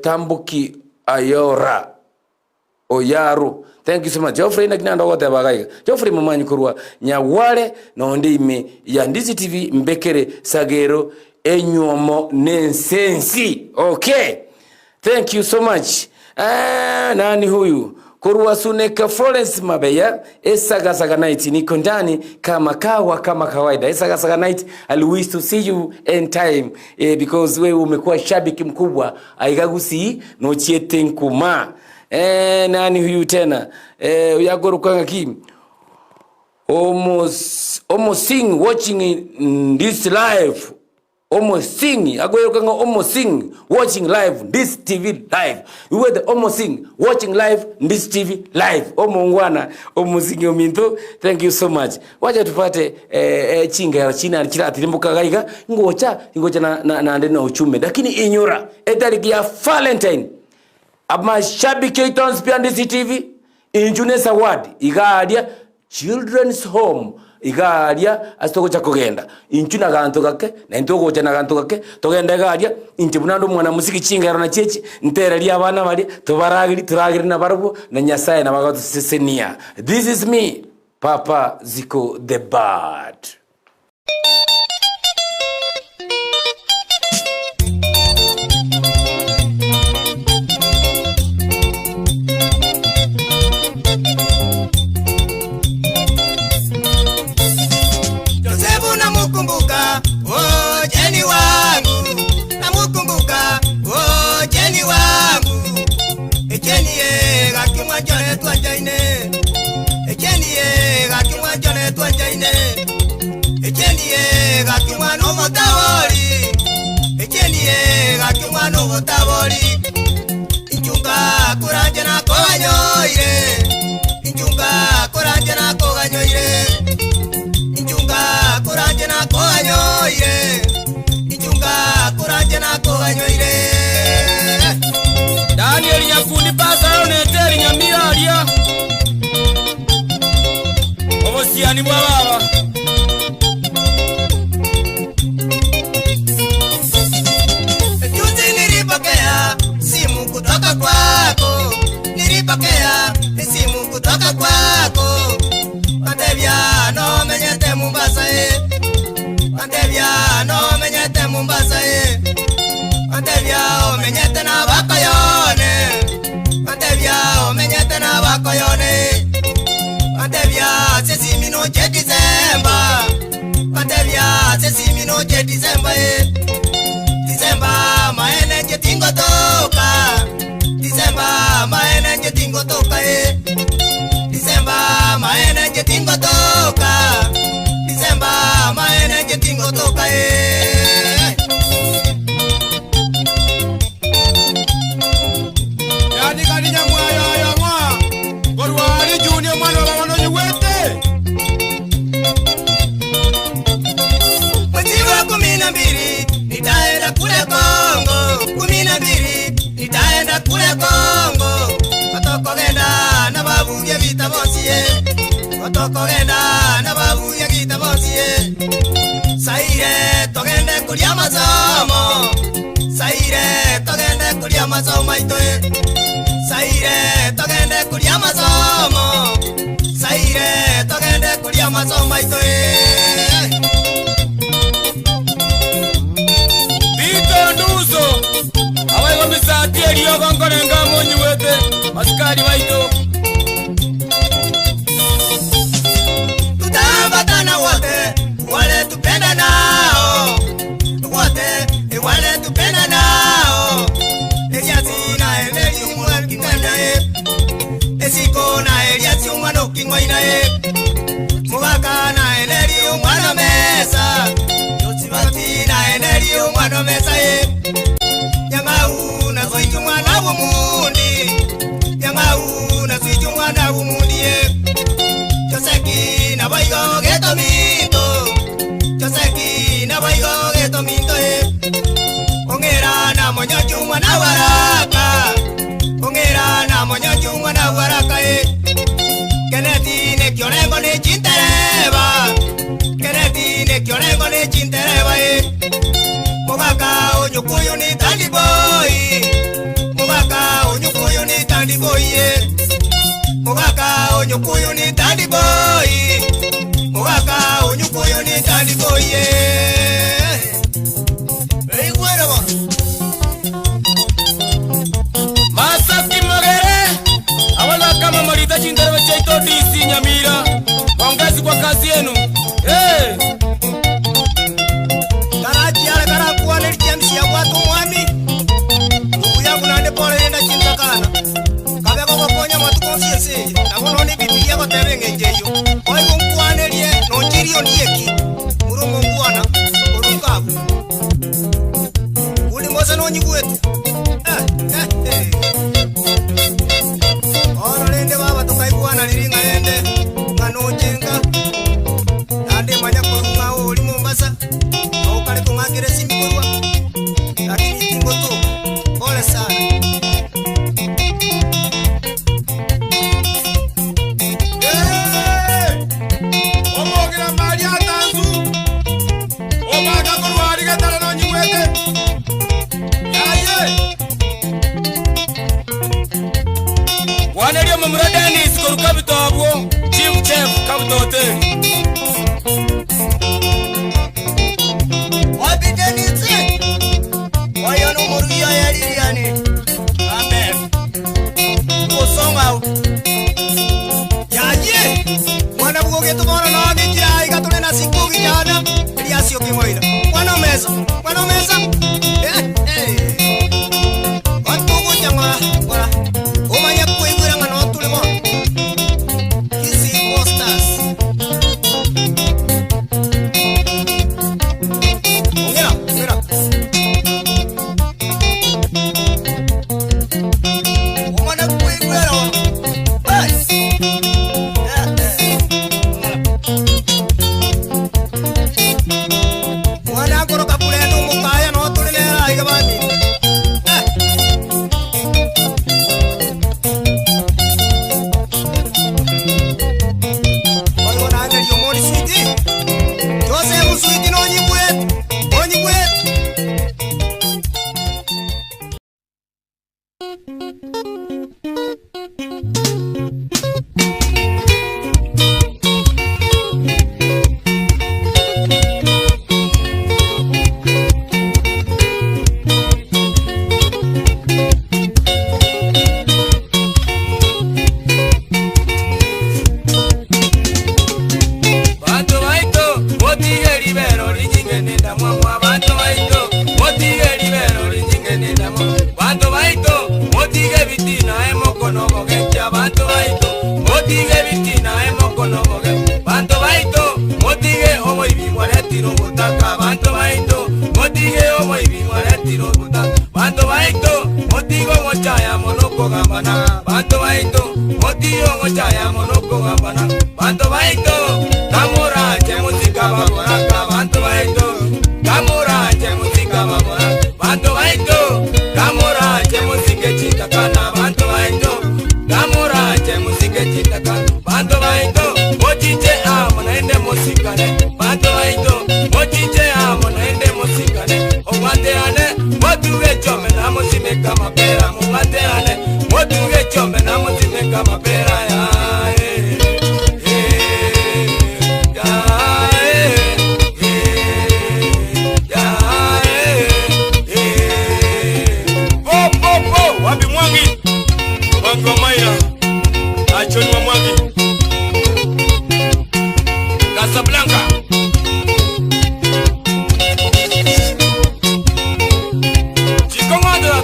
Tambuki Ayora Oyaro. Thank you so much. Geoffrey naki naende ogoteba iga iga. Geoffrey Momanyi korwa Nyagware nonde ime ya Ndizi TV mbekere Sagero enywomo nensensi. Okay. Thank you so much. Eh, nani huyu? Korwa Suneka Florence Mabeya, Esagasaga Night niko ndani kama kawa kama kawaida. Esagasaga Night, I wish to see you in time eh, because wewe umekuwa shabiki mkubwa aigagusi nochiete nkuma. Eh, nani huyu tena? Eh, uyagoruka ng'aki? Omos, omosing watching in this live Omosing, agoeroka ng'a Omosing watching live Ndisi TV live. Igwete Omosing watching live Ndisi TV live. Omongwana Omosing ominto, thank you so much. Wacha tupate eh, eh, chingero china chiratirimboka gaiga ngocha ngocha na, na, naende na uchume lakini inyora etariki ya Valentine Amashabiki aito onsi pi ande CTV, inchu ne esawadi iga aria Children's Home iga aria ase togocha kogenda. Inchu na ganto gake, na intwe ogocha na ganto gake, togende iga aria, inche buna ande omwana mosiki chingero nachio echi, ntererie abana baria, tobaragerie, toragere nabarabwo, na Nyasaye nabo agotosesenia. This is me, Papa Ziko the Bird. Josefu namukumbuka, oh Jeni wangu, namukumbuka, oh Jeni wangu. Echeni ye gaki mwanchone twanchaine. Echeni ye gaki mwanchone twanchaine. Echeni ye gaki mwana omotabori. Echeni ye gaki mwana omotabori. Inchunga koranche nakoganyoire. Inchunga koranche nakoganyoire. Inchunga koranche nakoganyoire. Inchunga koranche nakoganyoire. Daniel Nyakundi Pasaro na Eteri Nyamira aria obosiani bwa baba. Juzi nilipokea simu kutoka kwako, nilipokea simu kutoka kwako. Wantebia nomenyete Mombasa eh. Wantebia nomenyete Mombasa eh. Wantebia omenyete na bakoyone. Wantebia omenyete na bakoyone. Wantebia sesimi noche December. Wantebia sesimi noche December eh. December maene nche tingotoka. December maene nche tingotoka eh. December maene nche tingotoka. December maene nche tingotoka eh. Yaani nyamwaya yang'wa korwa aria Junior omwana o baba nonyigwete. Mwezi wa 12 nitaenda kule Kongo, 12 nitaenda kule Kongo, otokogenda nababuya vita bonsi otokogenda nababuya gita bonsi Saire togende koria masomo, Saire togende koria masomo aito Saire togende koria masomo, Saire togende koria masomo aito. Vito Nduso, abaigo misati eriogo nkorenga monyigwete, masikari baito. Tutaambatana wote wale tupenda nao, wote wale tupenda nao. Eliasi na Emeli umwana king'aina e, Esiko na Eliasi umwana oking'aina e, Mugaka na Eneli umwana mesa, Josibati na Eneli umwana mesa e, Nyang'au na Soichu mwana w'omundi, Nyang'au na Soichu mwana w'omundi e. Joseki na baigo geto minto, Joseki na baigo geto minto e. Ongera na monyochu mwana waraka, Ongera na monyochu mwana waraka e. Keneti ne kiorengo ne chinta. onyuka oyo ni tandiboi Mugaka onyuka oyo ni tandiboi eh. Mugaka onyuka oyo ni tandiboi Mugaka onyuka oyo ni tandiboi eh. Eigwere bono. Masaki Magere awala kama marita chinderebe chaito DC Nyamira, pongezi kwa kazi yenu hey. Karachiara karakwana James yabwata omwami ndugu yangu nande pole yenda chintakana kabe gogokonya matuko onsi ense eye nabo nonde ebibilia egoteba eng'encho eywo boigo nkwanerie nonchirie ondieki mure omongwana oruka abwo buri mose nonyigwete Eh, eh, eh. Bono rende baba tokaigwana riri ng'a rende ng'a nonchenga naende manya korwa ng'a ori Mombasa nokare kong'akera esimi korwa lakini tingotoka pole sana. Omogira Maria Tanzu obaka korwa rigetara nonyigwete yaye wanerio momura Dennis koru Kabito abwo Chief Chef Kabito Hotel. Wapi Dennis? Oyo nomorugi oyo Lilian. Amen. Gosonga. Yaye. Mwana bugoge tubona no gijia igatule na siku gijana. Eliasio kimoira. Mwana meza. Mwana meza. Eh eh. Watugu changora. Ngora. Umanya kuigwira ngano tule mo. Kisi Posters. Ongera, ongera. Umwana kuigwira. Hey. Eh, eh. Mwana akoroka bulendo mukaya no tulilera iga bami. Eh. Oyo nane lyomoni switi. Joseph switi no nyibwet. Onyibwet. Bantu baito motige libero linyinge nenda mwamwa bantu baito motige libero linyinge nenda mwamwa bantu baito motige bitina emokono bogecha bantu baito motige bitina emokono boge bantu baito motige omoibi mwaretiro butaka bantu baito motige omoibi mwaretiro butaka bantu baito motige omochaya mono kogambana bantu baito motige omochaya mono kogambana bantu baito kamurache musika baboraka bantu baito kamurache musika baboraka bantu baito kamurache musike chitakana bantu baito kamurache musike chitakana bantu baito mochiche amo naende musikane bantu baito mochiche amo naende musikane omwaterane motuge chome na musimeka mapera mumwaterane motuge chome na musimeka mapera ya eh, eh, ya eh, eh, ya eh, eh. Po, po, po, wapi Mwangi? Mwangi wa Maira. Achoni wa Mwangi. Casablanca. Chikongondo.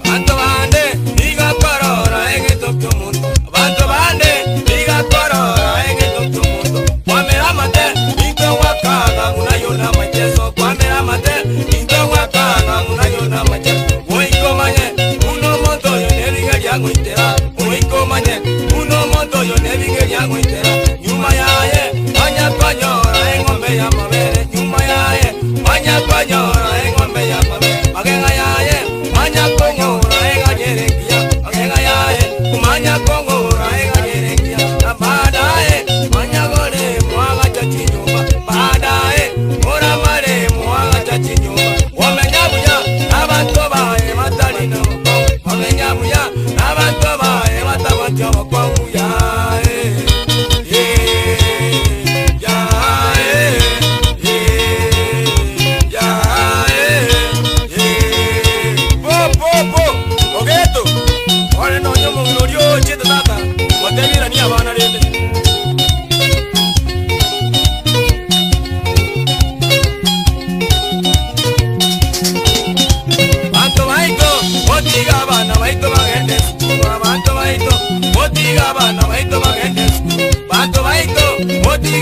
Bantu bande nigakorora egeto ky'omuntu. Bantu bande nigakorora egeto ky'omuntu. Kwamera amate nitowakaga munayona macheso. Kwamera amate nitowakaga munayona macheso. Oikomanye uno montoyo nebiga lyangoitera. Oikomanye uno montoyo nebiga lyangoitera. Nyuma yaye manyakonyora eng'ombe ya mabere. Nyuma yaye manyakonyora eng'ombe ya mabere. Magega yaye manyakong'ora enganyerekia. Magega yaye kumanyakong'ora enganyerekia. Na baadaye manyagore mwagacha chinyumba. Baadaye oramare mwagacha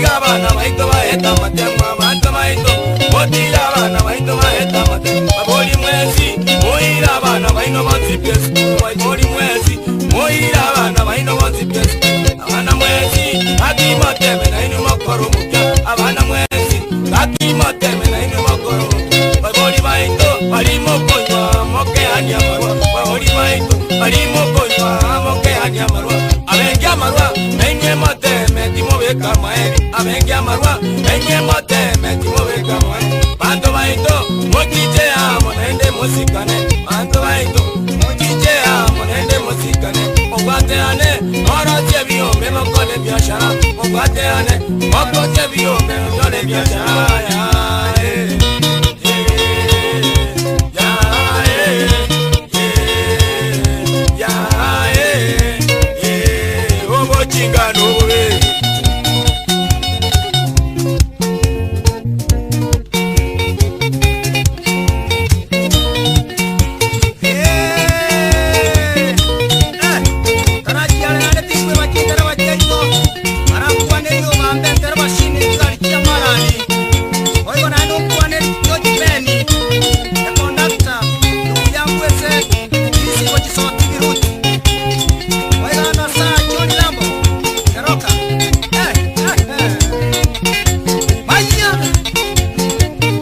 Motiga abana baito baete amatemo, abanto baito, motiga abana baito baete amatemo. Babori mwensi, moire abana baino bonsi pi esukuru. Baibori mwensi, moire abana baino bonsi pi esukuru. Abana mwensi, gaki moteme nainwe mokore omokia. Abana mwensi, gaki moteme nainwe mokore omokia. Baibori baito, baria mokonywa mokeania amarwa. Baibori baito, baria mokonywa mokeania amarwa. Abengi amarwa, nainwe moteme timobeka amaebi. Abengi amarwa, nainwe moteme timobeka amaebi. Banto baito, mochiche amo naende mosikane. Banto baito, mochiche amo naende mosikane. Mobwaterane, morosie ebiombe mokore ebiashara. Mobwaterane, mokosie ebiombe mokore ebiashara. Yeah, eh, eh, yeah, eh, eh, yeah, eh, eh, obochinga nobobe.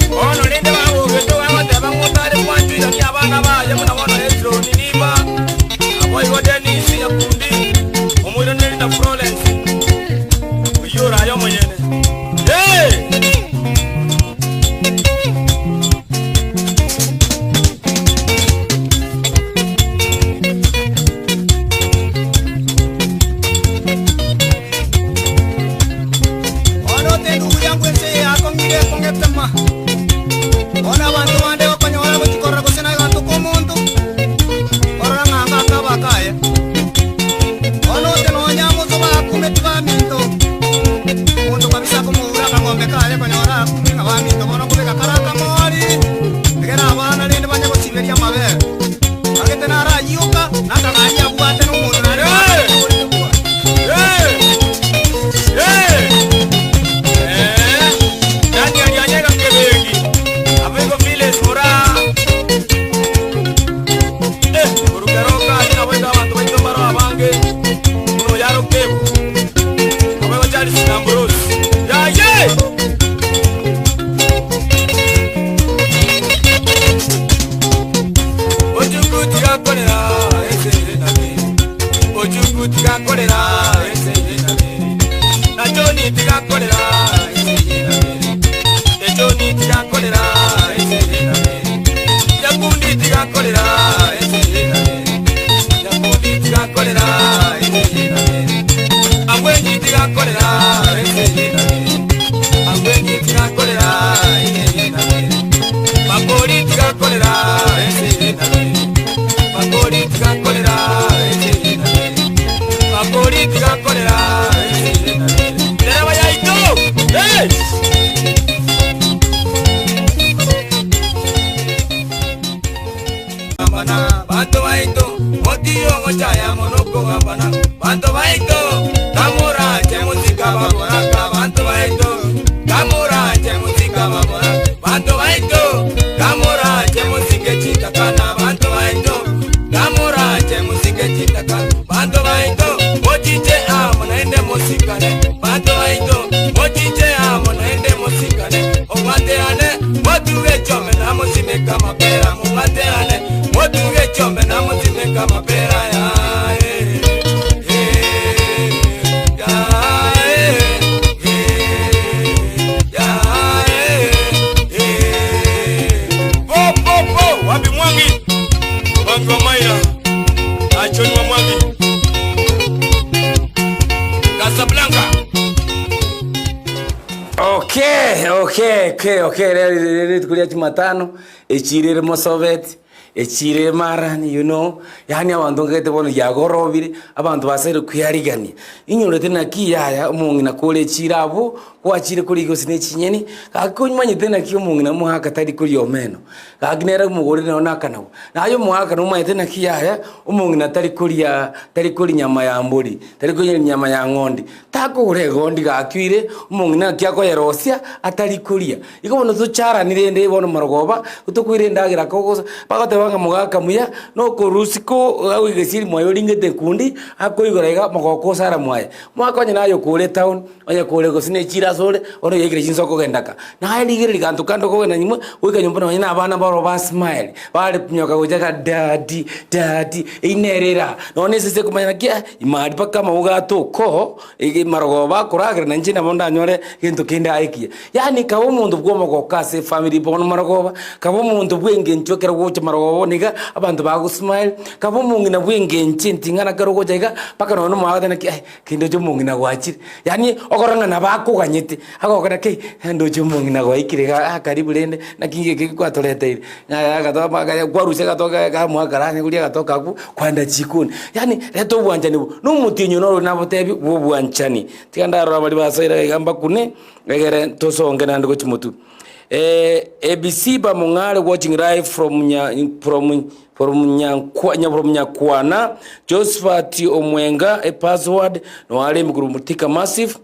Bono rende bagogete bagoteba ng'a otare gwanchuirania abana baye buna bono Hezironi niba, naboigo Denisi Nyakundi, omoiraneri na Florence, oyio oraye omonyene. Ee! Bono tendugu yangu ense eye yakong'ire ekong'etema. Bono abanto bande okonyora gochia korora gose naye ganto k'omonto, orora ng'a anga akaba akaye. Bono ote nonya amoso bakumeti baminto, omonto kabisa akomoura akang'ombe kaye konyora akumire ng'a baminto bono nkobeka kare akamori, egere abana rende banye gosiberia amabere. Agete narayioka, na akang'ani abwate na omonto nare Hey! Hey! Hey! Eh, Daniel Yanyega Kebegi, Abego Village Mura. Eh, Orukeroka, nina wenda abantu baito mbaro abange. Muno yaro kebu. Abego Charles Ambrose. Ya ye! Ojuku tigakorera ese na mere. Ojuku tigakorera ese na mere. Na Joni tigakorera ese na mere. E Joni tigakorera ese na mere. Nyakundi tigakorera ese na mere. Nyakundi tigakorera ese na mere. Angwenyi tigakorera ese na mere. Angwenyi tigakorera ese na mere. Makori tigakorera ese na mere. Makori tigakorera ese na mere. Makori tigakorera ese na mere. Dereba yaito! Hey! Gambana, banto baito, motiyo gochaya monoko gambana, banto baito, kamura che musika baboraka, banto baito, kamura che musika baboraka, banto baito, kamura che musike chitakana, banto baito, kamura che musike chitakana, banto baito, mochiche amo naende musikane, banto baito, mochiche amo naende musikane, obwateane, motuge chome na musimeka mapera, mubwateane, motuge chome na musimeka mapera ya, eh, eh, ya, eh, eh, ya, eh, eh. Po, po, po, wapi Mwangi? Mwangi wa Maira. Achoni wa Mwangi. Casablanca. Okay, okay, okay, okay. Rero rituko ria Jumatano, echiro ere Mosobeti, Echire emarani you know, yaani abanto nkagete bono yagorobire, abanto basaire kwearigania. Inyorete naki yaya omong'ina kore echiro abwo, gwachire korigia gose ne chinyeni, gaki omanyete naki omong'ina omogaka tari koria omeno, gaki nere omogorire nonye na akanagwa. Naye omogaka nomanyete naki yaya, omong'ina tari koria tari koria nyama ya mbori, tari koria nyama ya ng'ondi, takogora egondi gaki oire, omong'ina naki akoyerosia atari koria. Igo bono tocharani rende bono marogoba, tokoira endagera kogosa, bagoteba ng'a mogaka muya, nokorusia ko agoika gesieri mwaye oringete ekundi, akoigora iga mogoko osara mwaye. Mwaka onye naye okore etown, onye kore gose ne echiro ase ore, bono yaikire chinsa okogenda ka. Naye rigereria ganto kande okogenda nyuma, goika nyomba nonye na abana baroo ba smile, bare konyoka gocha iga daddy, daddy, eywo nere era. Nonye esese ekomanya naki eh, ime aria mpaka amauga atoka oo, ege marogoba bakoragera na inche nabo ndanyore gento kende aye ekiya. Yaani kaba omonto bw'omogooko ase efamiri bono marogoba, kaba omonto bw'engencho ekero ogocha marogoba bono iga, abanto bagosmile, kaba omong'ina bw'engencho enting'ana ekero ogocha iga, mpaka nonye omogaka naki eh, kindoche omong'ina gwachire. Yaani okora ng'a nabo akoganyete, agokora ki, ndoche omong'ina gwaikire iga ah karibu rende, naki ngeke kwatoreteire, ng'a agatoa kwarusia agatoa kamoa karanya koria agatoka akwo, kwaenda chikoni. Yaani reta obwanchani obo, na omotienyi one oro nabotebi bwa obwanchani. Tiga ndarora baria basoire iga mbakune. Egere tosonge naende gochia motwe. Eh, ABC Bamong'are watching live from nya, from from Nyankwa, nya, from Nyakwana, Josephat Omwenga, a password, noare emikuru Mutika Massive.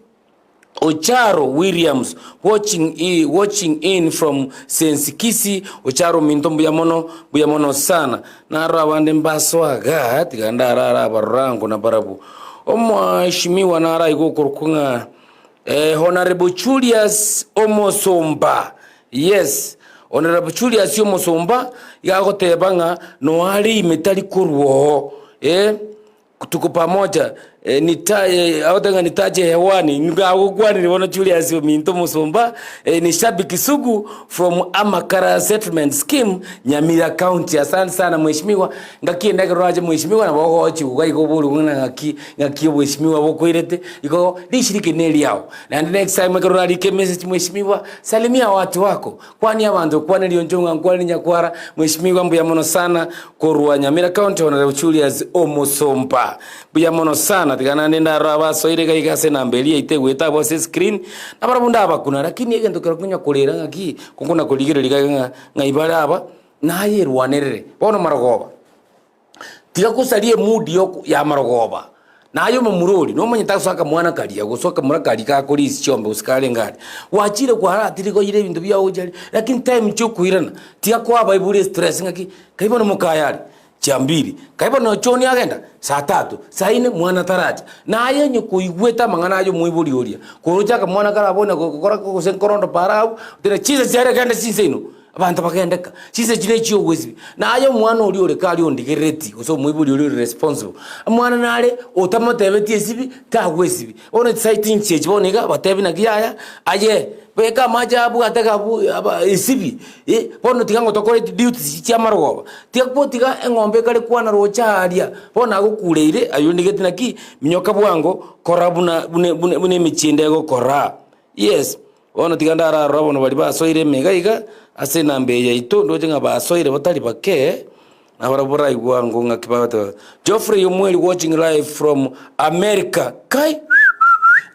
Ocharo Williams watching, i, watching in from Sensikisi Ocharo minto mbuya mono mbuya mono sana naro abande mbaswaga tiga ndarara abarorango na barabwo omweshimiwa naraigwe okorokwa ng'a Eh, Honourable Julius Omosomba, yes, Honourable Julius Omosomba iga agoteba ng'a noare ime tari korwa oo, eh, tuko pamoja eh, nita eh, agoteba ng'a nitache hewani, nigo agokwanire bono Julius ominto Omosomba, eh, ni shabiki sugu from Amakara Settlement Scheme, Nyamira County. Asante sana mheshimiwa, Ngaki ende ekero orache mweshimiwa nabo ogochigwa iga oborigwe ng'a ng'aki ng'aki obweshimiwa bokoirete, igo rishiriki ne eriao. Naende next time ekero orarike emessage mweshimiwa, salimia watu wako, kwania abanto okwanerie onchongo ng'a nkwanere nyakwara, mweshimiwa mbuya mono sana korwa Nyamira County Honourable Julius Omosomba. Mbuya mono sana, tiga naende ndarore abasoire iga iga ase enamba eria yaito egoeta abwo ase escreen, nabarabwo ndabakuna lakini egento kero konya korera ng'aki, konkona korigereria iga ng'a ng'ai bare aba. Nayerwanerere bono marogoba, tiga gosaria emudi yoko y'amarogoba. Naye omomura oria nomanyete ase akamwana karia gose akamura karia gakorisia chiombe gose karenge aria, gwachire kwaratire koira ebinto biago gochia aria, lakini time chiokoirana, tiga koa abaibori estress ng'aki, kai bono mokaye aria chiambiri, kai bono John agenda saa tatu, saa inne mwana taracha. Naye onye koigwete amang'ana aya omoibori oria, koroche akamwana karabone gokora gose nkorondo para abwo, otebe chinsa chiare genda chinsa ino. Abanto bagendeka, chinsa echi nechi'ogwesibia. Na aye omwana oria ore kare ondigerereti, gose omoibori oria ore responsible, omwana nare otamotebeti esibi, tagwesibia. Bono chisaiti inche echi bono iga, batebi naki yaya, aye beka amache abwate iga abwo aba esibi, eh, bono tiga ngotokore chiduties chia amarogoba, tiga gotiga eng'ombe ekare kwana roche aaria, bono nagokureire aywo ndigeti naki, minyoka bwango, kora buna buna buna buna emechie ende egokora, yes. Bono tiga ndararore abana baria basoire ime iga iga ase enamba eye yaito, ndoche ng'a basoire batari bake, nabarabwo baraigwe ango ng'aki bagoteba, Geoffrey Omweri watching live from America, kai!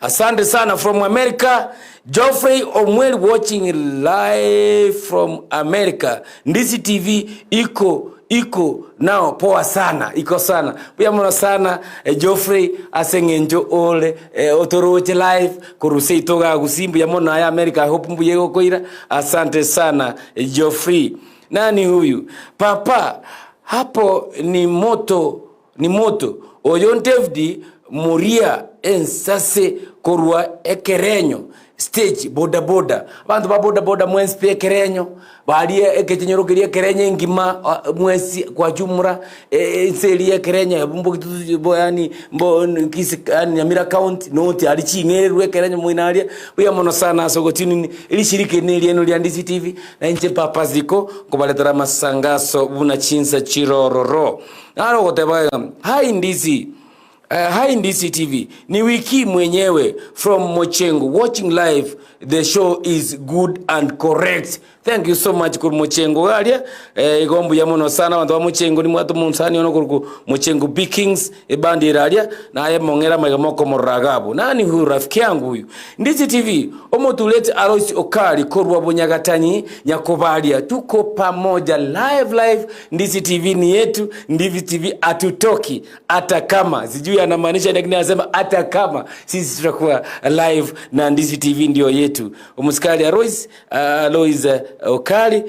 Asante sana from America, Geoffrey Omweri watching live from America, Ndisi TV iko Iko nao poa sana, iko sana. Mbuya mono sana Geoffrey ase eng'encho ore otoroche live korwa seito igaa Gusii mbuya mono aye America I hope mbuya egokoira asante sana Geoffrey. Nani huyu? Papa hapo ni moto ni moto oyo David Muria ensase korwa ekerenyo stage boda boda abanto ba boda boda mwensi pi ekerenyo baria ekechenyoro keria ekerenyo engima mwensi kwa jumla ense eria ekerenyo ya mbogitutu bo yaani mbo kisii yaani nyamira county noti aria ching'ererwe ekerenyo moino aria mbuya mono sana ase ogotinini erishiriki eri nerieno ria Ndisi TV na inche Papa Ziko nkobaretera amasangaso buna chinsa chirororo. Naro ogoteba iga, Hi Ndisi. Hi Ndisi TV, ni Wiki mwenyewe from Mochengo watching live the show is good and correct. Thank you so much kuri Mochengo garia eh, igo mbuya mono sana abanto ba Mochengo nimwate omonsani ono korwa Mochengo Big Kings ebandi ere aria naye mong'ere amaiga mokomorora iga abwo. Nani huyu rafiki yangu huyu? Ndisi TV, omotureti Alois Okari korwa Bunyagatanyi Nyakobaria tuko pamoja live live Ndisi TV ni yetu, Ndisi TV atutoki hata kama sijui anamaanisha lakini anasema hata kama sisi tutakuwa live na Ndisi TV ndio yetu. Omusikari Alois Alois Okari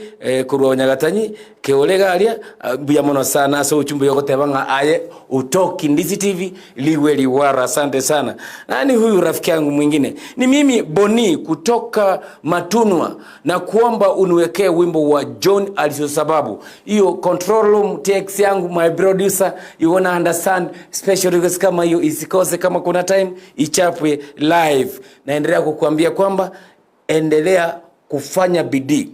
korwa Onyagatanyi keore garia mbuya mono sana ase ochumbe yogoteba ng'a aye utoki Ndisi TV liwe liwara. Asante sana. Nani huyu rafiki yangu mwingine? Ni mimi Boni kutoka Matunwa na kuomba uniwekee wimbo wa John Alisio sababu hiyo control room TX yangu my producer you wanna understand special request kama hiyo isikose, kama kuna time ichapwe live. Naendelea kukuambia kwamba endelea kufanya bidii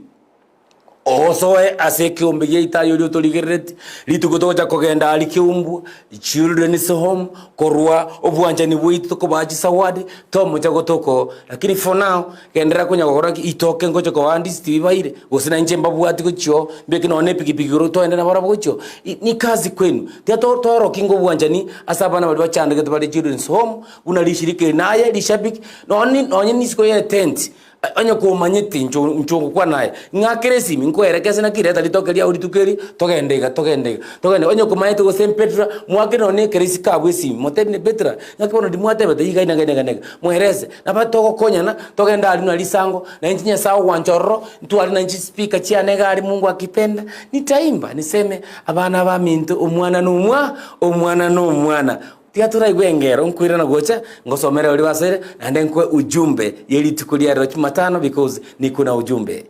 osoe ase ekeombe gia itayo oria otorigerereti rituko togocha kogenda aria keumbwa children's home korwa obwanchani bwaito tokobaa chisawadi tomocha gotokoo lakini for now genderera konya gokora ki itoke ngocha koba ndisi tibaire gose na inche mbabwati gochia oo mbeke nonye na epikipiki igoro toende nabarabwo gochia oo ni kazi kwenu tiga to toorokie obwanchani ase abana baria bachandegete bare children's home buna rishirika eri naye rishabiki nonye nonye nisiko ya etent Onye komanyeti inche inche ogokwana aye, ng'akere esimi nkoerekese naki reta ritoke riao rituko eri, togende iga togende iga togende iga. Onye komanyete gose Petra, mwakere nonye na ekero isiko abwo esimi, motebie Petra, ng'aki bono ndimwatebete iga iga na iga na iga, moerese. Nabo togokonyana, togende aria buna risango, na inche Nyasaye ogwancha ororo, ntware nainche chispeaker chiane iga aria Mungu akipenda, nitaimba niseme, abana baminto omwana na omwa omwana na omwana. Tiga toraigwe engero nkoirana gocha ngosomere oria basoire naende nkoe ujumbe ye rituko ria rero jumatano because niko na ujumbe.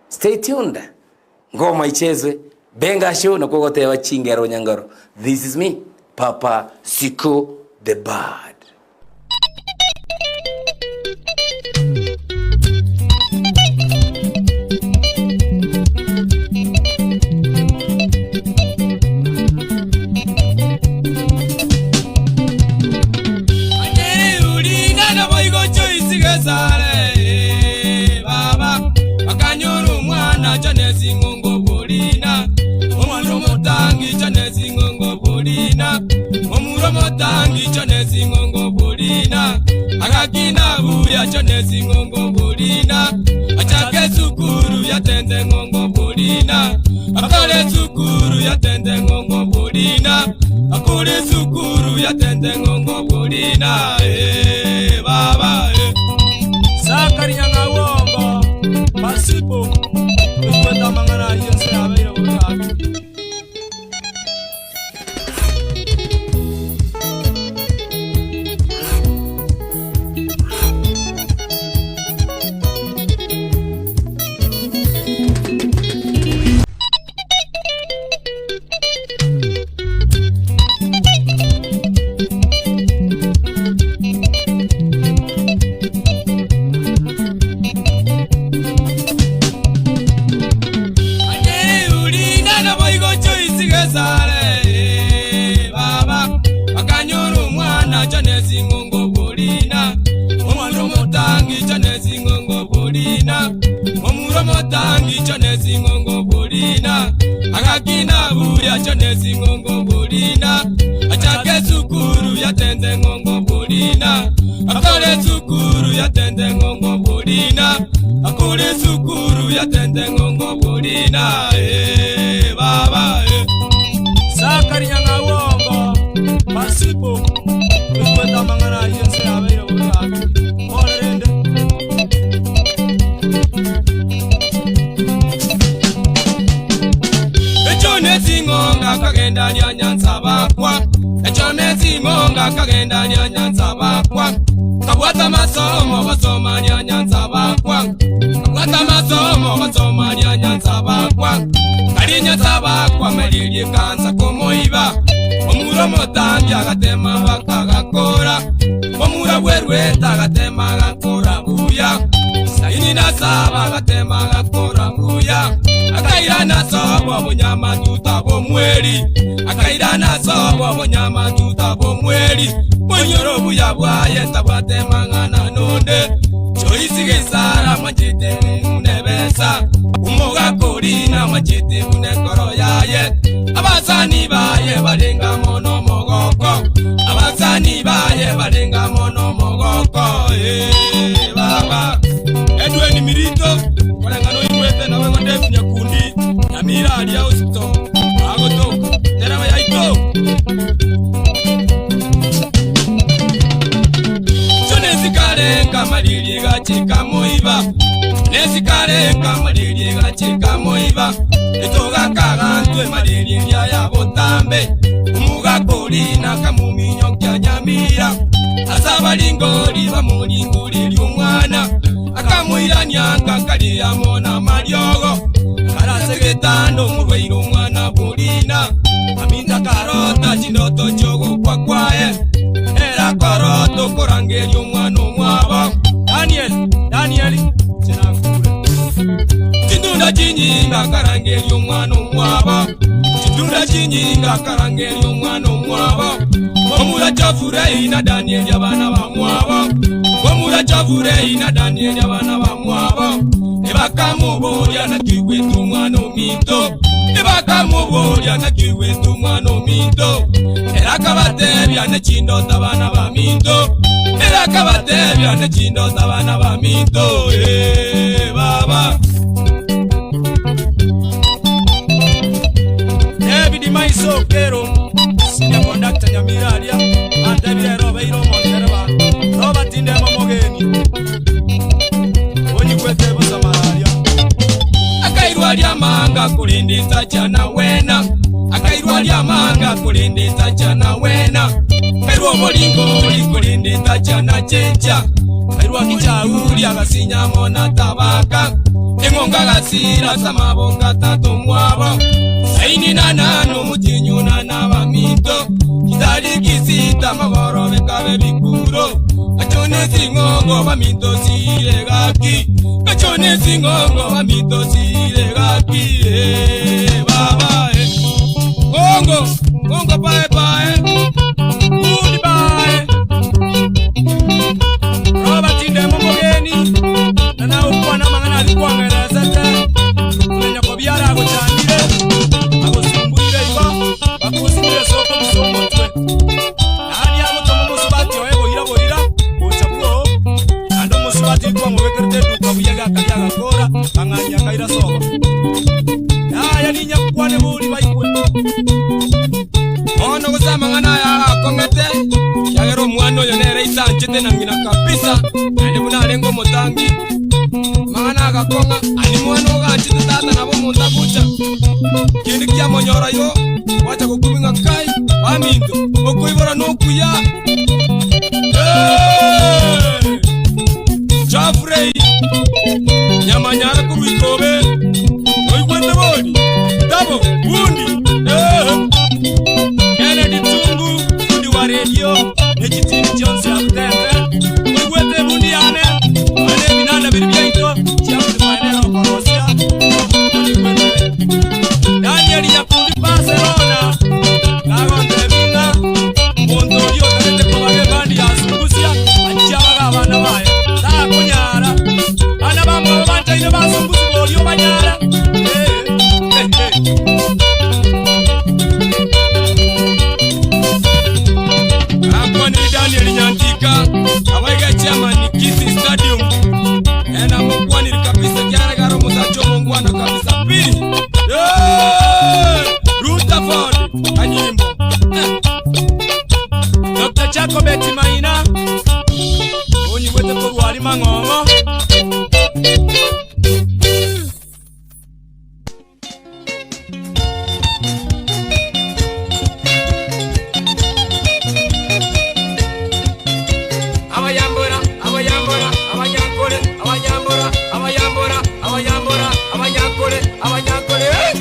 Stay tuned. Ngoma ichezwe Benga show nakwo ogoteba chingero nyangaro. This is me Papa Siko the Bad. Agakina buya chone sing'ongo borina Achake sukuru yatende ng'ongo borina Akore sukuru yatende ng'ongo borina Akore sukuru yatende ng'ongo borina Eh baba eh Sakari Nyang'au Pasipo oigwete amang'ana ayio ense yabeire bobe gaki. Sakari Nyang'au Pasipo oigwete amang'ana ayio ense yabeire bobe gaki. Bono rende. Echo nesing'onga akagenda aria nyansa bakwa Echo nesing'onga akagenda aria nyansa bakwa Kabwata amasomo gosoma aria nyansa bakwa Kabwata amasomo gosoma aria nyansa bakwa Aria nyansa bakwa meririe ekansa komoiba Omura omotambi agatema baka agakora Omura bwerwete agatema agakora buya Saini na saba agatema agakora buya. buya Akairana sobo bonyama tuta bomweri Akairana sobo bonyama tuta bomweri Monyoro buya bwaye tabwate mang'ana nonde Joyce Gesara mwanchete mune besa Omogaka oria namwanchete buna ekoro yaye Abasani baye barenga mono mogoko Abasani baye barenga mono mogoko Eh baba Edwin Mirito koreng'ana oigwete nawe ng'onde Nyakundi Nyamira aria hospital agotoka tereba yaito Nesikare nkamalili gachika moiba Nesikare nkamalili gachika moiba Etoga kagantwe malili lya ya botambe Omugakori nakamuminyo kya Nyamira Asabalingori bamulinguri ly'omwana Akamuirania nkakaliyamo na mariogo Karasegetando omurwaire omwana bulina Aminta karota chindoto chiogokwa kwaye Era koroto korangeria omwana omwabo Daniel, Daniel, chinakure Chindunda chinyinga karangeria omwana omwabo Chindunda chinyinga karangeria omwana omwabo Omura chavurei na Daniel abana bamwabo Omura chavurei na Daniel abana bamwabo Ebakamuboria nakigwete omwana ominto Ebakamuboria nakigwete omwana ominto Era akabatebia nechindota abana baminto Era akabatebia nechindota abana baminto Eh baba David Maiso Kero Senior conductor Nyamira aria antebire robeire omontereba Robert Ndemo Mogeni Onyikwete busamararia Akairwa lya manga kulindisa chana wena Akairwa lya manga kulindisa chana wena Kairwa omulingoli kulindisa chana chencha Kairwa kichauli agasinyamo na tabaka Eng'onga gasira samaboka tatu mwabo Saini na nano mutinyu na nabaminto Kitali kisita magoro bekabe bikuro Kachone sing'ongo baminto sire gaki Kachone sing'ongo baminto sire gaki Eh baba eh Ngongo, ngongo pae pae Goodbye Robert Ndemo Mogeni na nawe ukwana mang'ana abikwangerezete kumenya ko byaragochandire agosumbuire igo bakusimire soko bisomotwe nani agotoma omusubati oye boira boira gocha bwo ande omusubati twamubekerete eduka buya gakaria agakora ang'anya kaira sobo yaya ninyakwane bori baikwe Ono gosama ng'ana aya akong'ete kiagera omwana oyo nere isanchete na ng'ina kabisa naende buna arenge omotangi mang'ana agakong'a ani mwana oganchete tata nabo omonto agocha kende kiamonyora yo gwacha gokumi ng'a kai baminto okoibora nokuya Hey! Geoffrey Nyamanyara korwa ikobe oigwete bori dabo bundi eh. Kennedy Tungu fundi wa radio nekitini Jones abutete oigwete bundi yane ane ebinanda biri byaito chiakulimaenero okorosia oigwete Daniel Nyakundi Barcelona gagontebinga omonto oria otagete kobaga ebandi yasungusia achiabaga abana baye takonyara bana bamwabo banchaine basungusi boria obanyara Eh, eh, eh. Akwaniri Daniel Nyantika abaiga chairman Kisii Stadium ena mukwaniri kabisa kiaregaro musacho mungwana kabisa pi Yeah! Rutherford Kanyimbo eh. Dr. Jacobet Maina onyiwete korwari mang'ong'o Abayambora, abayambora, abanyankole, abanyambora, abayambora, abayambora, abanyankole, abanyankole. Eh!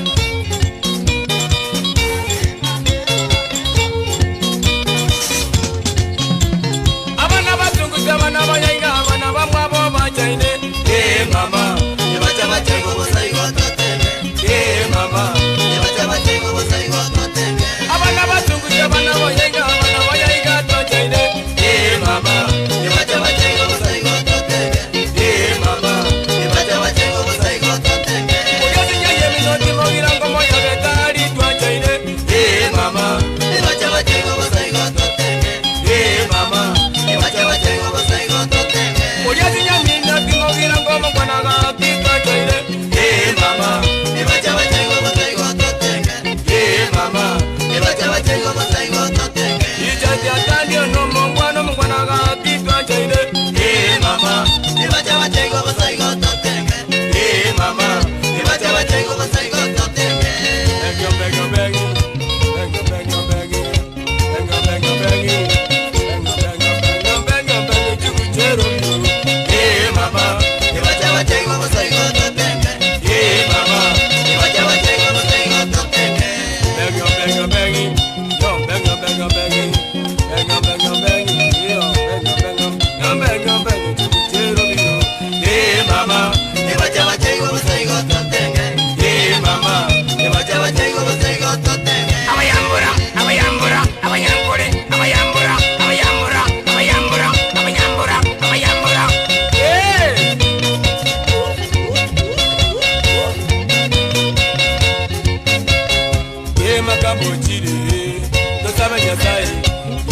Makambo chire, tosabe Nyasaye.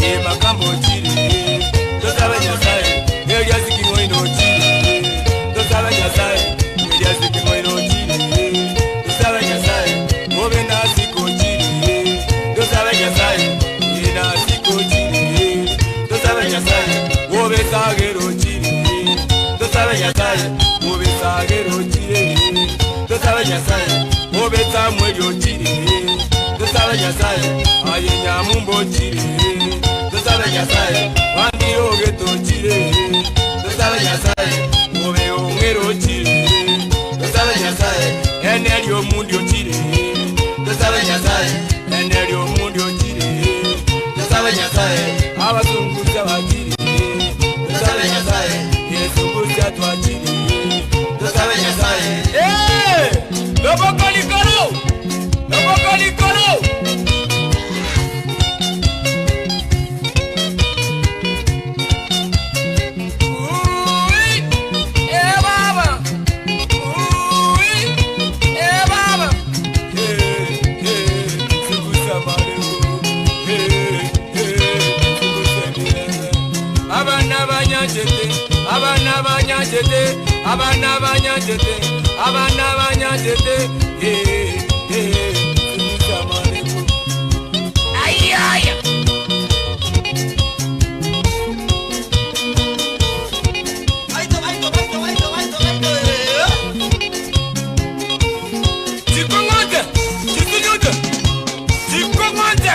Ye makambo chire, tosabe Nyasaye. Elias King'oino chire, tosabe Nyasaye. Elias King'oino chire, tosabe Nyasaye. Obe nasiko chire, tosabe Nyasaye. Ye nasiko chire, tosabe Nyasaye. Obe sagero chire, tosabe Nyasaye. Obe sagero chire, tosabe Nyasaye. Obe Samuel ochire, tosabe Nyasaye. Aye Nyamumbo chire, tosabe Nyasaye. Wandiro getochire, tosabe Nyasaye. Obe ong'ero chire, tosabe Nyasaye. Eneri omundi ochire, tosabe Nyasaye. Eneri omundi ochire, tosabe Nyasaye. Abazunguza bachire, tosabe Nyasaye. Yesunguza twachire, tosabe Nyasaye. Eh! Loboko likolo! Loboko likolo! Ui! Eh baba! Ui! Eh baba! Eh, eh, sukusa maleko. Eh, eh, sukusa milele. Abana banyanjete, abana banyanjete, abana banyanjete, abana banyanjete. Eh, eh, sukusa maleko. Ay, ay. Baito, baito, baito, baito, baito, baito, eh. Chikong'onte, chikunyute, chikong'onte.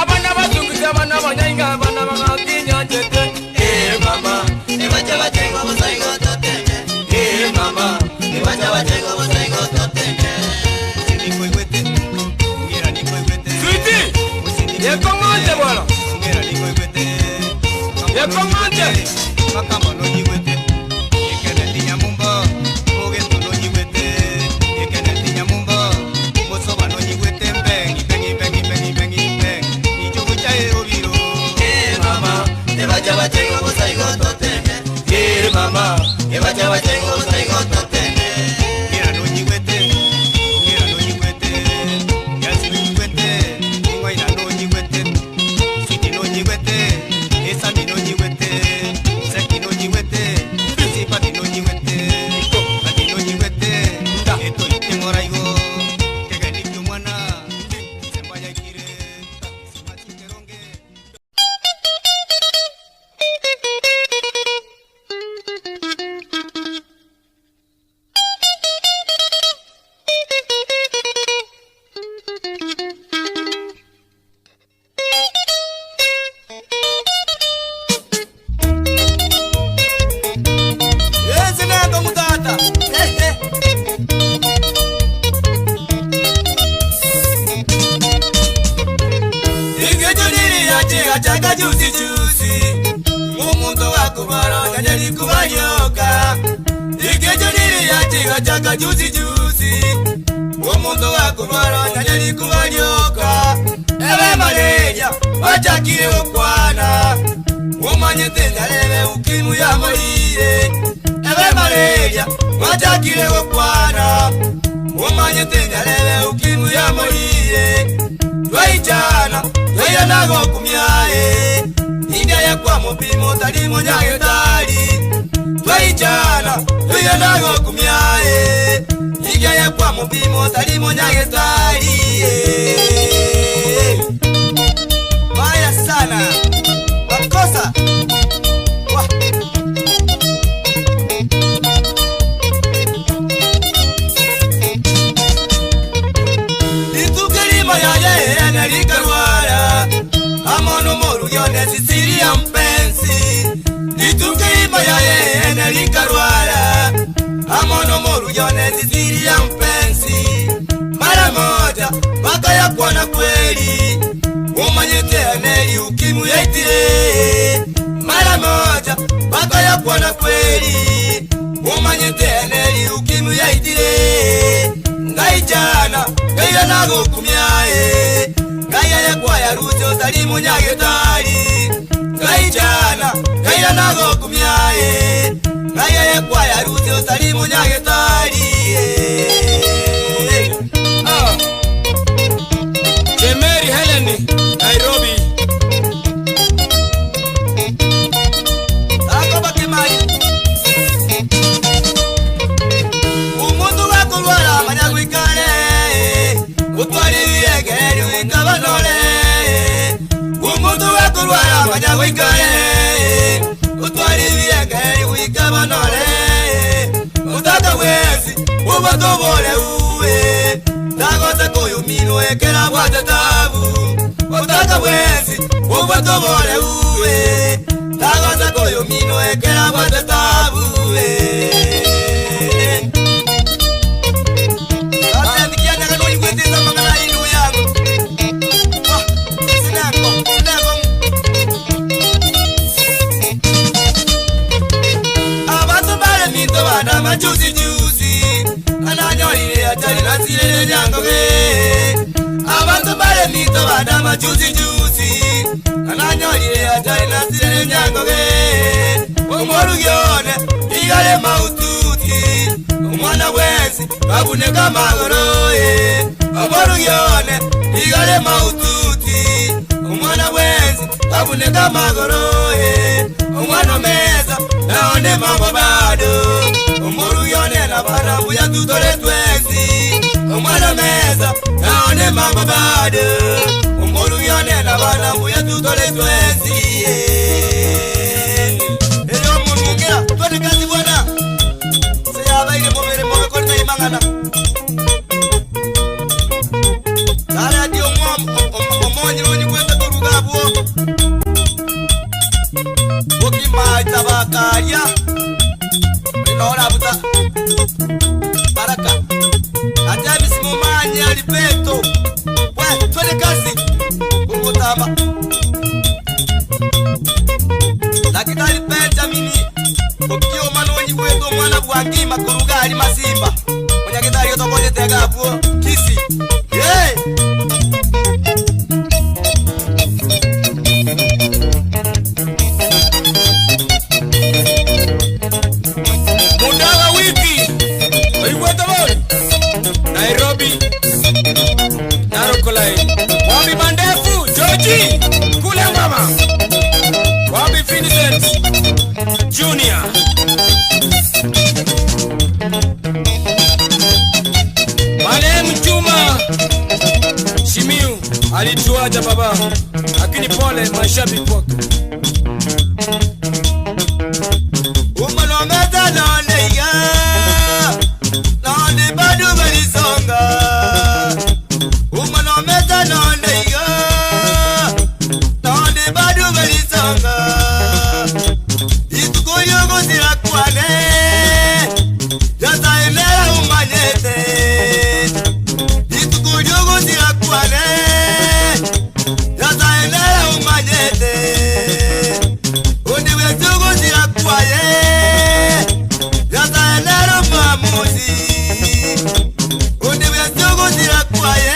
Abana bazungisa abana banyainga abana bangakinyanjete. Eh mama, Ebacha bachengo bosaigo totene. eh mama, Ebacha bachengo bosaigo totene. Nikoigwete, ngera nikoigwete. Sweetie, yekong'onte bwana. Ngera nikoigwete. Yekong'onte. Makambo nonyigwete. Ekeneti nyamumbo, ogeto nonyigwete. Ekeneti nyamumbo, mosoba nonyigwete. Mbengi, bengi, bengi, bengi, bengi, bengi. Ichogo cha erobiro. Eh mama, Ebacha bachengo bosaigo totene. eh mama, Ebacha bachengo bosaigo totene. Ngera nonyigwete, ngera nonyigwete. Yasi nonyigwete, ingwaina nonyigwete. Siti nonyigwete, esami nonyigwete. Seki nonyigwete, sipati nonyigwete. Ati nonyigwete, eto iteng'oraigo. Kegeni kiomwana, sembaya ikire, simachikeronge. Ezinendo mutata. Eh eh. Ingejo nili ya chiga chaka juicy juicy. Mumuntu wakubara nyanyeri kubanyoka. Ingejo nili ya chiga chaka juicy juicy. Omuntu wakubara nyanyeri kubanyoka. Ebe malaria bachakire gokwana. Umanyete ndarebe ukimu yamorire. Ebe malaria bachakire gokwana. Umanyete ndarebe ukimu yamorire. Twaichana twaiana gokumyae. India yakwa mupimo tari munyagetari. Twaichana twaiana gokumyae. India yakwa mupimo tari munyagetari. Baya sana. Makosa. Wah. Litukelima yaye nalikarwara amono moruyo nesisiria mpensi Litukelima yaye nalikarwara amono moruyo nesisiria mpensi Mara moja bakaya kuona kweli umanyete aneli ukimu yaitire Mara moja bakaya kuona kweli umanyete aneli ukimu yaitire Ngaichana ngaiana gokumyae Ngaiya yakwaya rucho tari munyagetari Ngaichana ngaiana gokumyae Ngaiya yakwaya rucho tari munyagetari Ah. Goikare, otware ebirengererio goika bono ore, Otaka bwensi obwate oboreu, Tagosa koyominwa ekero abwate taabu. Otaka bwensi obwate oboreu, Tagosa koyominwa ekero abwate taabu. Abanto bare minto bana majuzi juzi ananyorire atari nasirere nyangoge Abanto bare minto bana majuzi juzi ananyorire atari nasirere nyangoge Omorugi one igare maututi omwana bwensi babuneka amagoro eh. Omorugi one igare maututi omwana bwensi babuneka amagoro eh. Omwana omesa naone mambo bado omorugi one na bana mbuya tutore twensi omwana mesa naone mambo bado omorugi one na bana mbuya tutore twensi eh. Eyo omonukera twende kazi bwana seyabaire mobere mobekorita imang'ana Taradi omonyire onyikwete koruga abwo okimaita bakaria rinorabuta baraka ate mumanya alipeto we twende kazi kurugutamba Dakitari Benjamini okioma nonyikwete omwana bwangima koruga ari masimba munyagitari otokonyete gabwo kisi hey! Mudawa wiki oigwete bori Nairobi Narokolai Wabi Mandefu Georgie kule ngoma Wabi Vincent Junior Marehemu Juma Shimiu alituacha baba, lakini pole mashabiki wake. Umalometa noneiga nonde bado balisonga Umalometa noneiga nonde bado balisonga Ituko yogozira kwane Nyasaye nera umanyete Ituko yogozira kwane Nyasaye nera umanyete Undi wetuguzira kwaye Nyasaye nero mwamuzi Undi wetuguzira kwaye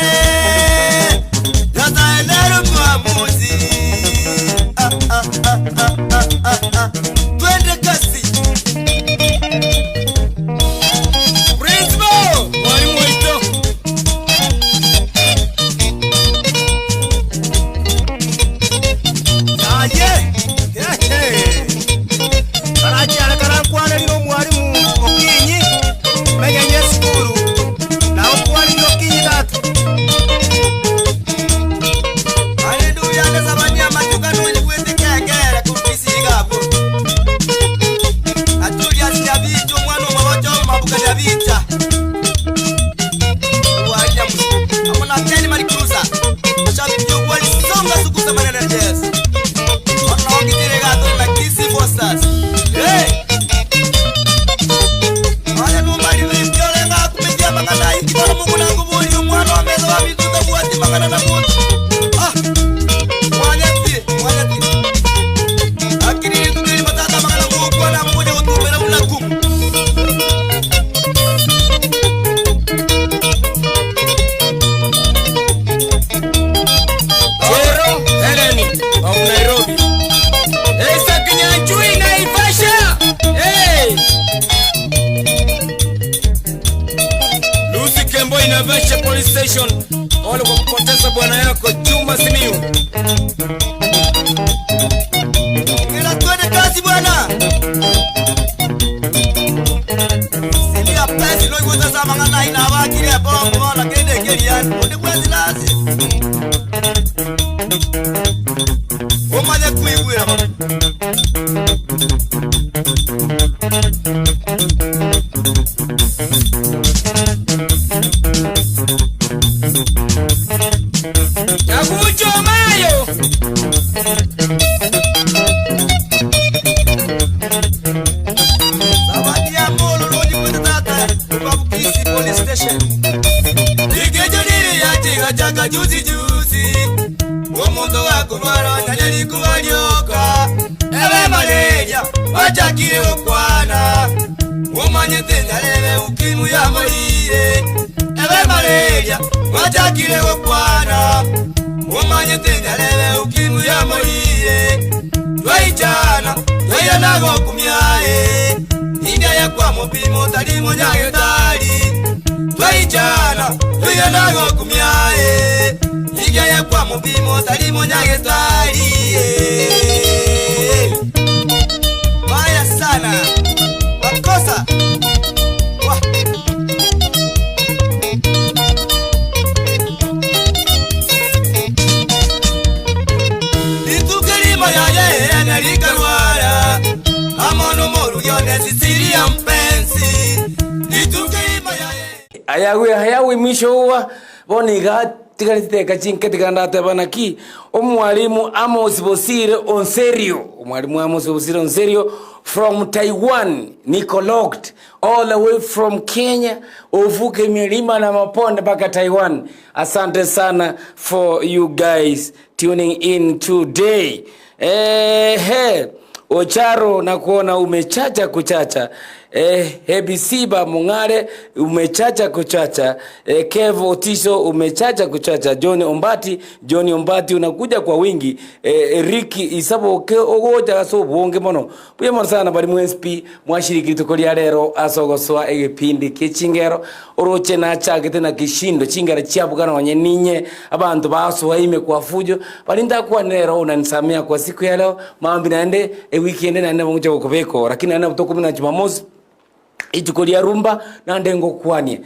Nyasaye nero mwamuzi Ah, ah, ah, ah, ah, ah, ah. Twende kasi Principal mwalimu wetu Aye. Karachiara karankwaneri omwarimu okinyi menyenye esukuru nawe okwarire okinyi tata Ale nduyane sabania machuka nonyi kwete kekere kukisigabo Atulia siabicho mwana mawacho mabuka nyabicha Wanya musu Amona Kenny Marikusa Ashabiki wali songa sukusa manene yes Ona ongitire gato na Kisi Fosters Hey Wale numari vivyole nga kumetia mangana ikibona Mungu na ngubuli umwana wa meza wa mituta buwati mangana na muntu Ah Mwanyati, mwanyati. Akiri tukiri matata mangana ngukwa na mmoja utumera unakumu. Jero Helen of Nairobi. Esa Kinyanjui Naivasha. Hey! Lucy Kembo Naivasha Police Station. Pole kwa kupoteza bwana yako Juma Simiyu. Ila twende kazi bwana. Silia pesi no iguza za mangana ina bakire bongo bona kende kerian. Onde kwezi lazi. Omanye kuigwira baba. Police Station. Rikecho riri yachigachaka juzi juzi, omonto gakorwara onye rikuba rioka, ebe malaria bachakire gokwana, omanyete nyarebe ukimwi yamorire, ebe malaria bachakire gokwana, omanyete nyarebe ukimwi yamorire, twaichana twairana gokumia eh, india yakwa mopimo tari monyagetari, twaichana twairana gokumia eh, india yakwa mopimo tari monyagetari eh. Baya sana makosa Wah. Rituko erimo yaye narikarwara amo nomorugi one Sicilia mpenzi rituko erimo yaye Ayawi hayawi mwisho huwa bono iga tigariteka chinke tigandateba naki omwalimu Amos Bosire Onserio, omwalimu Amos Bosire Onserio from Taiwan, niko locked all the way from Kenya, uvuke milima na maponde mpaka Taiwan. Asante sana for you guys tuning in today. Ehe, Ocharo na kuona umechacha kuchacha. Hebisiba Mung'are umechacha kuchacha. Kevo Otiso umechacha kuchacha. John Ombati, John Ombati unakuja kwa wingi. Ricky Isabo ke ogocha aso bonge mono. Buya mono sana bari mu SP mwashiriki tuko ria rero asogoswa egepindi kichingero oroche na chagete na kishindo chingera chiabugana onye ninye abantu basoa ime kwa fujo bari ndakuwa nero unanisamia kwa siku ya leo mambi naende e weekend naende mungu chakubeko lakini naende butoku na Jumamosi ituko ria rumba nande ngokwanie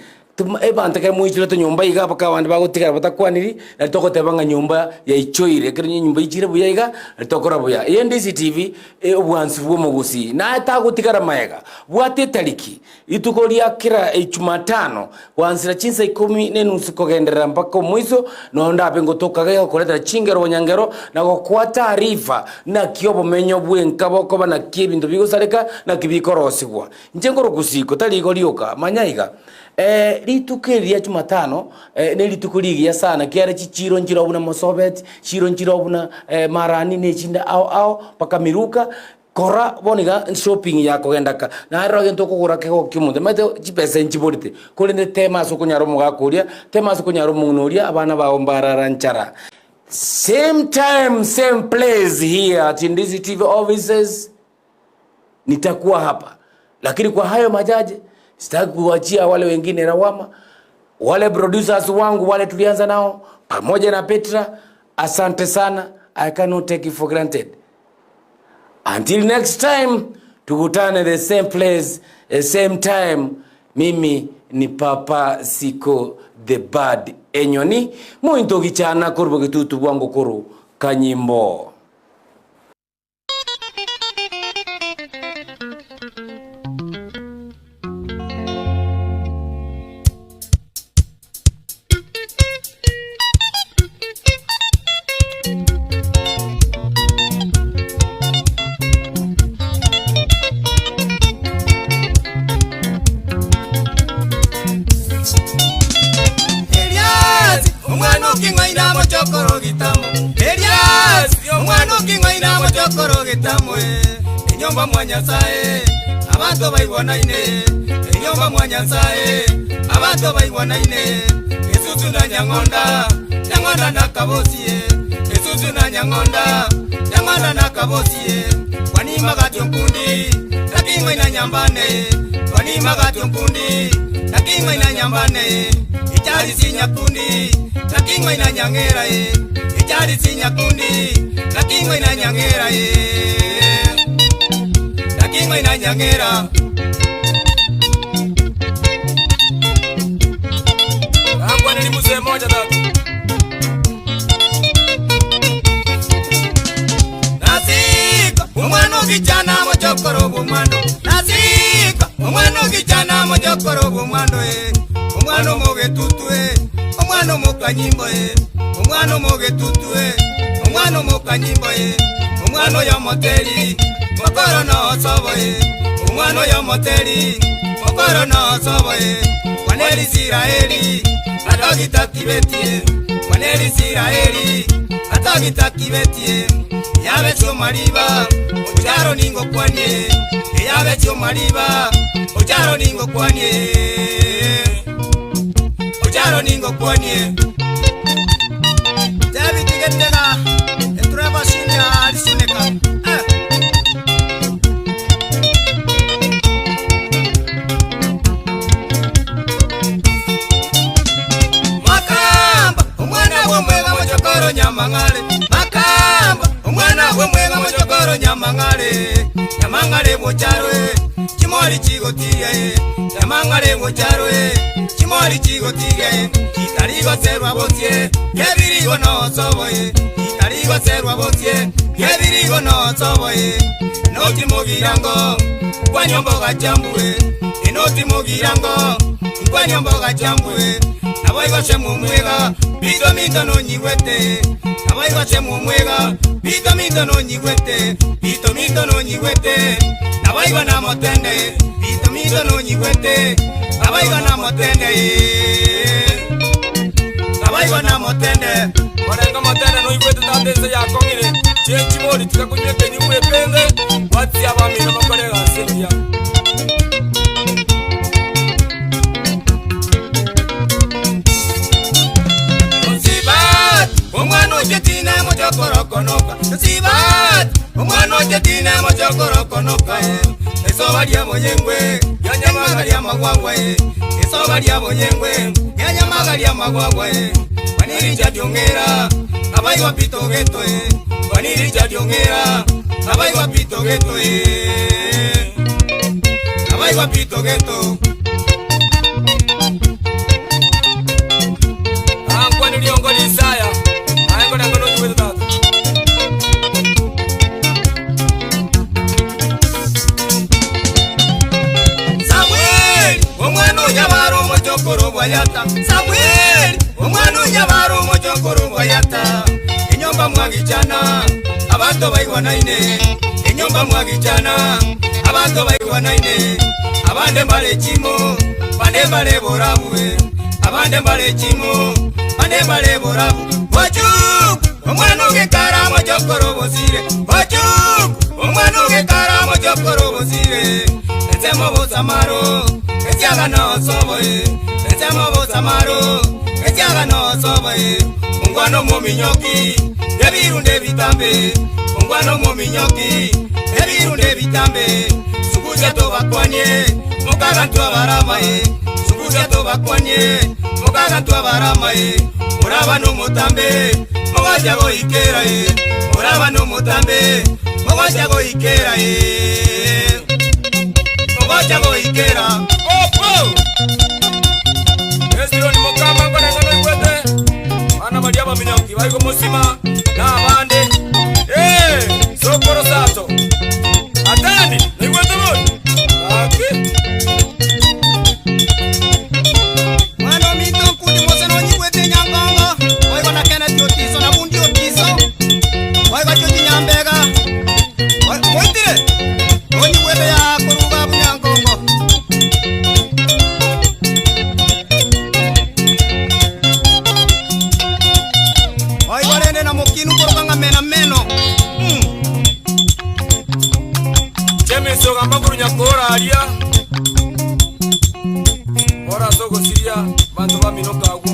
ebante kere mwichire tonyomba iga mpaka abande bagotigara batakwaniri nari togoteba ng'a nyomba yaichoire ekero nyomba ichire buya iga nari tokora buya. Eye Ndizi TV obwansu bwa omogusii naye tagotigara maega bwate etariki rituko ria kera ejumatano gwansera chinsa ikomi na enusu kogenderera mpaka omoiso noyo ndabe ngotokaga gokoretera chingero bonyangero na gokoa taarifa naki obomenyo bwenka bokoba naki ebinto bigosareka naki bikorosigwa. Inche nkorokusiko tari igo rioka manya iga. Rituko eri ria Jumatano nerituko rigiya sana kiare chichiro nchire buna Mosobet, chiro nchire buna Marani na echinde ao ao mpaka Miruka, kora bono iga shopping yakogenda ka. Naye rero egento okogora kegokia omonto omanyete chibesa nchiborete, korende tema ase okonyara omogaka oria, tema ase okonyara omong'ina oria, abana bao mbarara nchara. Same time, same place here at Ndizi TV offices, nitakuwa hapa. Lakini kwa hayo majaji, sitaki kuachia wale wengine lawama. Wale producers wangu wale tulianza nao pamoja na Petra, asante sana. I cannot take it for granted. Until next time, tukutane the same place, the same time. Mimi ni Papa Siko the Bad Enyoni, mointo gichana korbo gitutu bwango koro kanyimbo. Elias, omwana oking'aina mochokoro gitamo. Elias, omwana oking'aina mochokoro gitamo, eh. Enyomba mwa Nyasaye, abanto baigwanaine. Enyomba mwa Nyasaye, abanto baigwanaine. Esusu na Nyang'onda, Nyang'onda na Kabosi, eh. Esusu na Nyang'onda, Nyang'onda na Kabosi, eh. Kwanima gatyo nkundi, naking'aina nyambane. Kwanima gatyo nkundi, naking'aina nyambane. Ichari sinyakundi, naking'aina nyang'era, eh. Ichari sinyakundi, naking'aina nyang'era, eh. Naking'aina nyang'era. Angwa ni mzee moja tatu. Nasika, omwana ogichana mochokoro bw'omwando. Nasika, omwana ogichana mochokoro bw'omwando, eh. Omwana omogetutu, eh. Omwana omokanyimbo, eh. Omwana omogetutu, eh. Omwana omokanyimbo, eh. Omwana oyo moteri, mokoro no osobo, eh. Omwana oyo moteri, mokoro no osobo, eh. Mwaneri Israeli atagitakibetie Mwaneri Israeli atagitakibetie Yabeche omariba ocharo ningokwanie Eyabeche omariba ocharo ningokwanie Ocharo ningokwanie David Getega etureba senior alisuneka eh. Makamba omwana bw'omwega mochokoro nyamang'ale Makamba omwana bw'omwega mochokoro nyamang'ale Nyamang'ale bocharwe chimori chigotiga Nyamang'ale bocharwe chimori chigotiga Kitarigoserwa botie kebirigo nosoboye Kitarigoserwa botie kebirigo nosoboye Noti mugirango kwanyomboga chambue Enoti mugirango kwanyomboga chambue Naboigose mumwega bito minto nonyiwete Naboigose mumwega bito minto nonyiwete Bito minto nonyiwete Naboigo namotende bito minto nonyiwete Naboigo namotende Naboigo namotende Orenga motende noigwete tata ense yakong'ire chienchibori tikakunywa ekenyugwa epenge bwatisia abamino bakore egasi engiya. Osibat, omwana ochetina mochokorokonoka Osibat, omwana ochetina mochokorokonoka Esoba ria bonyengwe, yanyamaga ria magwagwa Esoba ria bonyengwe, yanyamaga ria magwagwa Waniricha diongera, abaigwa pito geto Waniricha diongera, abaigwa pito geto Abaigwa pito geto Ankwani riongo risaya aengorengo nonyiwete tata. Samuel, omwana onyabara omochokoro bwayata Samuel, omwana onyabara omochokoro bwayata Enyomba mwagichana, abanto baigwanaine Enyomba mwagichana, abanto baigwanaine Abande mbare chimo, bande mbare borabue Abande mbare chimo, bande mbare borabu Bochuk, omwana ogekara mochokoro bosire Bochuk, omwana ogekara mochokoro bosire Ensemo bosamaro, esiaga nosoboe Ensemo bosamaro, esiaga nosoboe Ongwano mominyoki, ebirunde bitambe Ongwano mominyoki, ebirunde bitambe Sugusia tobakwanie, mukagantu abaramae Sugusia tobakwanie, mukagantu abaramae Oraba nomotambe, mogocha goikera Oraba nomotambe, mogocha goikera Mogocha goikera Opo! Esironi mukama ngorengo noigwete bana baria abaminyoki baigo mosima na abande sokoro sato atani noigwete bori gaki Mwana ominto nkundi mose nonyiwete nyangongo oigo na Kenneth Otiso na Bundi Otiso oigo George Nyambega moitire onyiwete ya kuruga bunyangongo oigo rende na mokinu kuruga ng'amena meno chemiso gamba nkurunya koraria ora sogosiria banto baminoka agwo.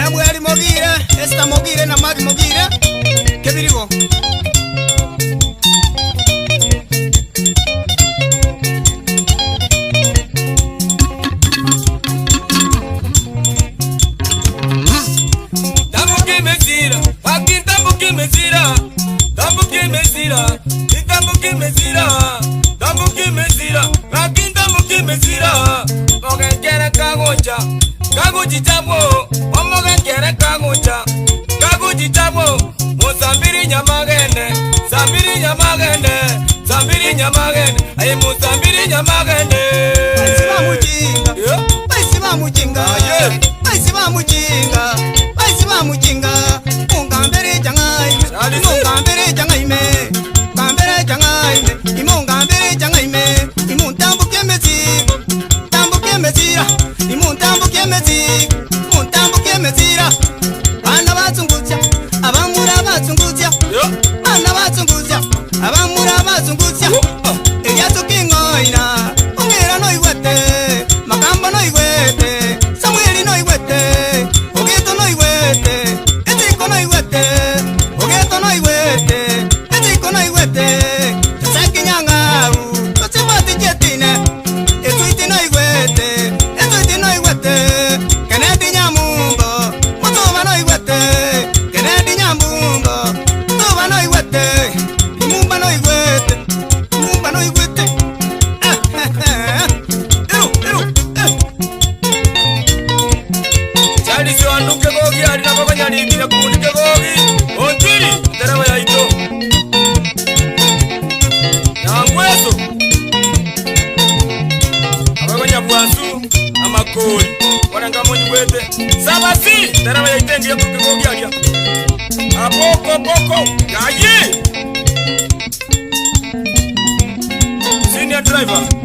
Emweri Mogire Esther Mogire na Magi Mogire kebirigo Tambuke mezira, akintambuke mezira, tambuke mezira, itambuke mezira, tambuke mezira, akintambuke mezira. Mogekere kagocha, kagochichabwo, omogekere kagocha, kagochichabwo, musambiri nyamagene, sambiri nyamagene, sambiri nyamagene, aye musambiri nyamagene. Baisi bamujinga Yeah. baisi bamujinga Aye. baisi bamujinga baisi bamujinga ungambere jangai Salisi. ungambere jangai me Kegogi, Ontiri, entereba yaito. Nyangweso, Abagonyabwansu, Amakori, Mwarenga monyigwete, Sabasi, entereba yaito engiya korwa Kegogi aria. Aboko boko, yaye! Senior driver.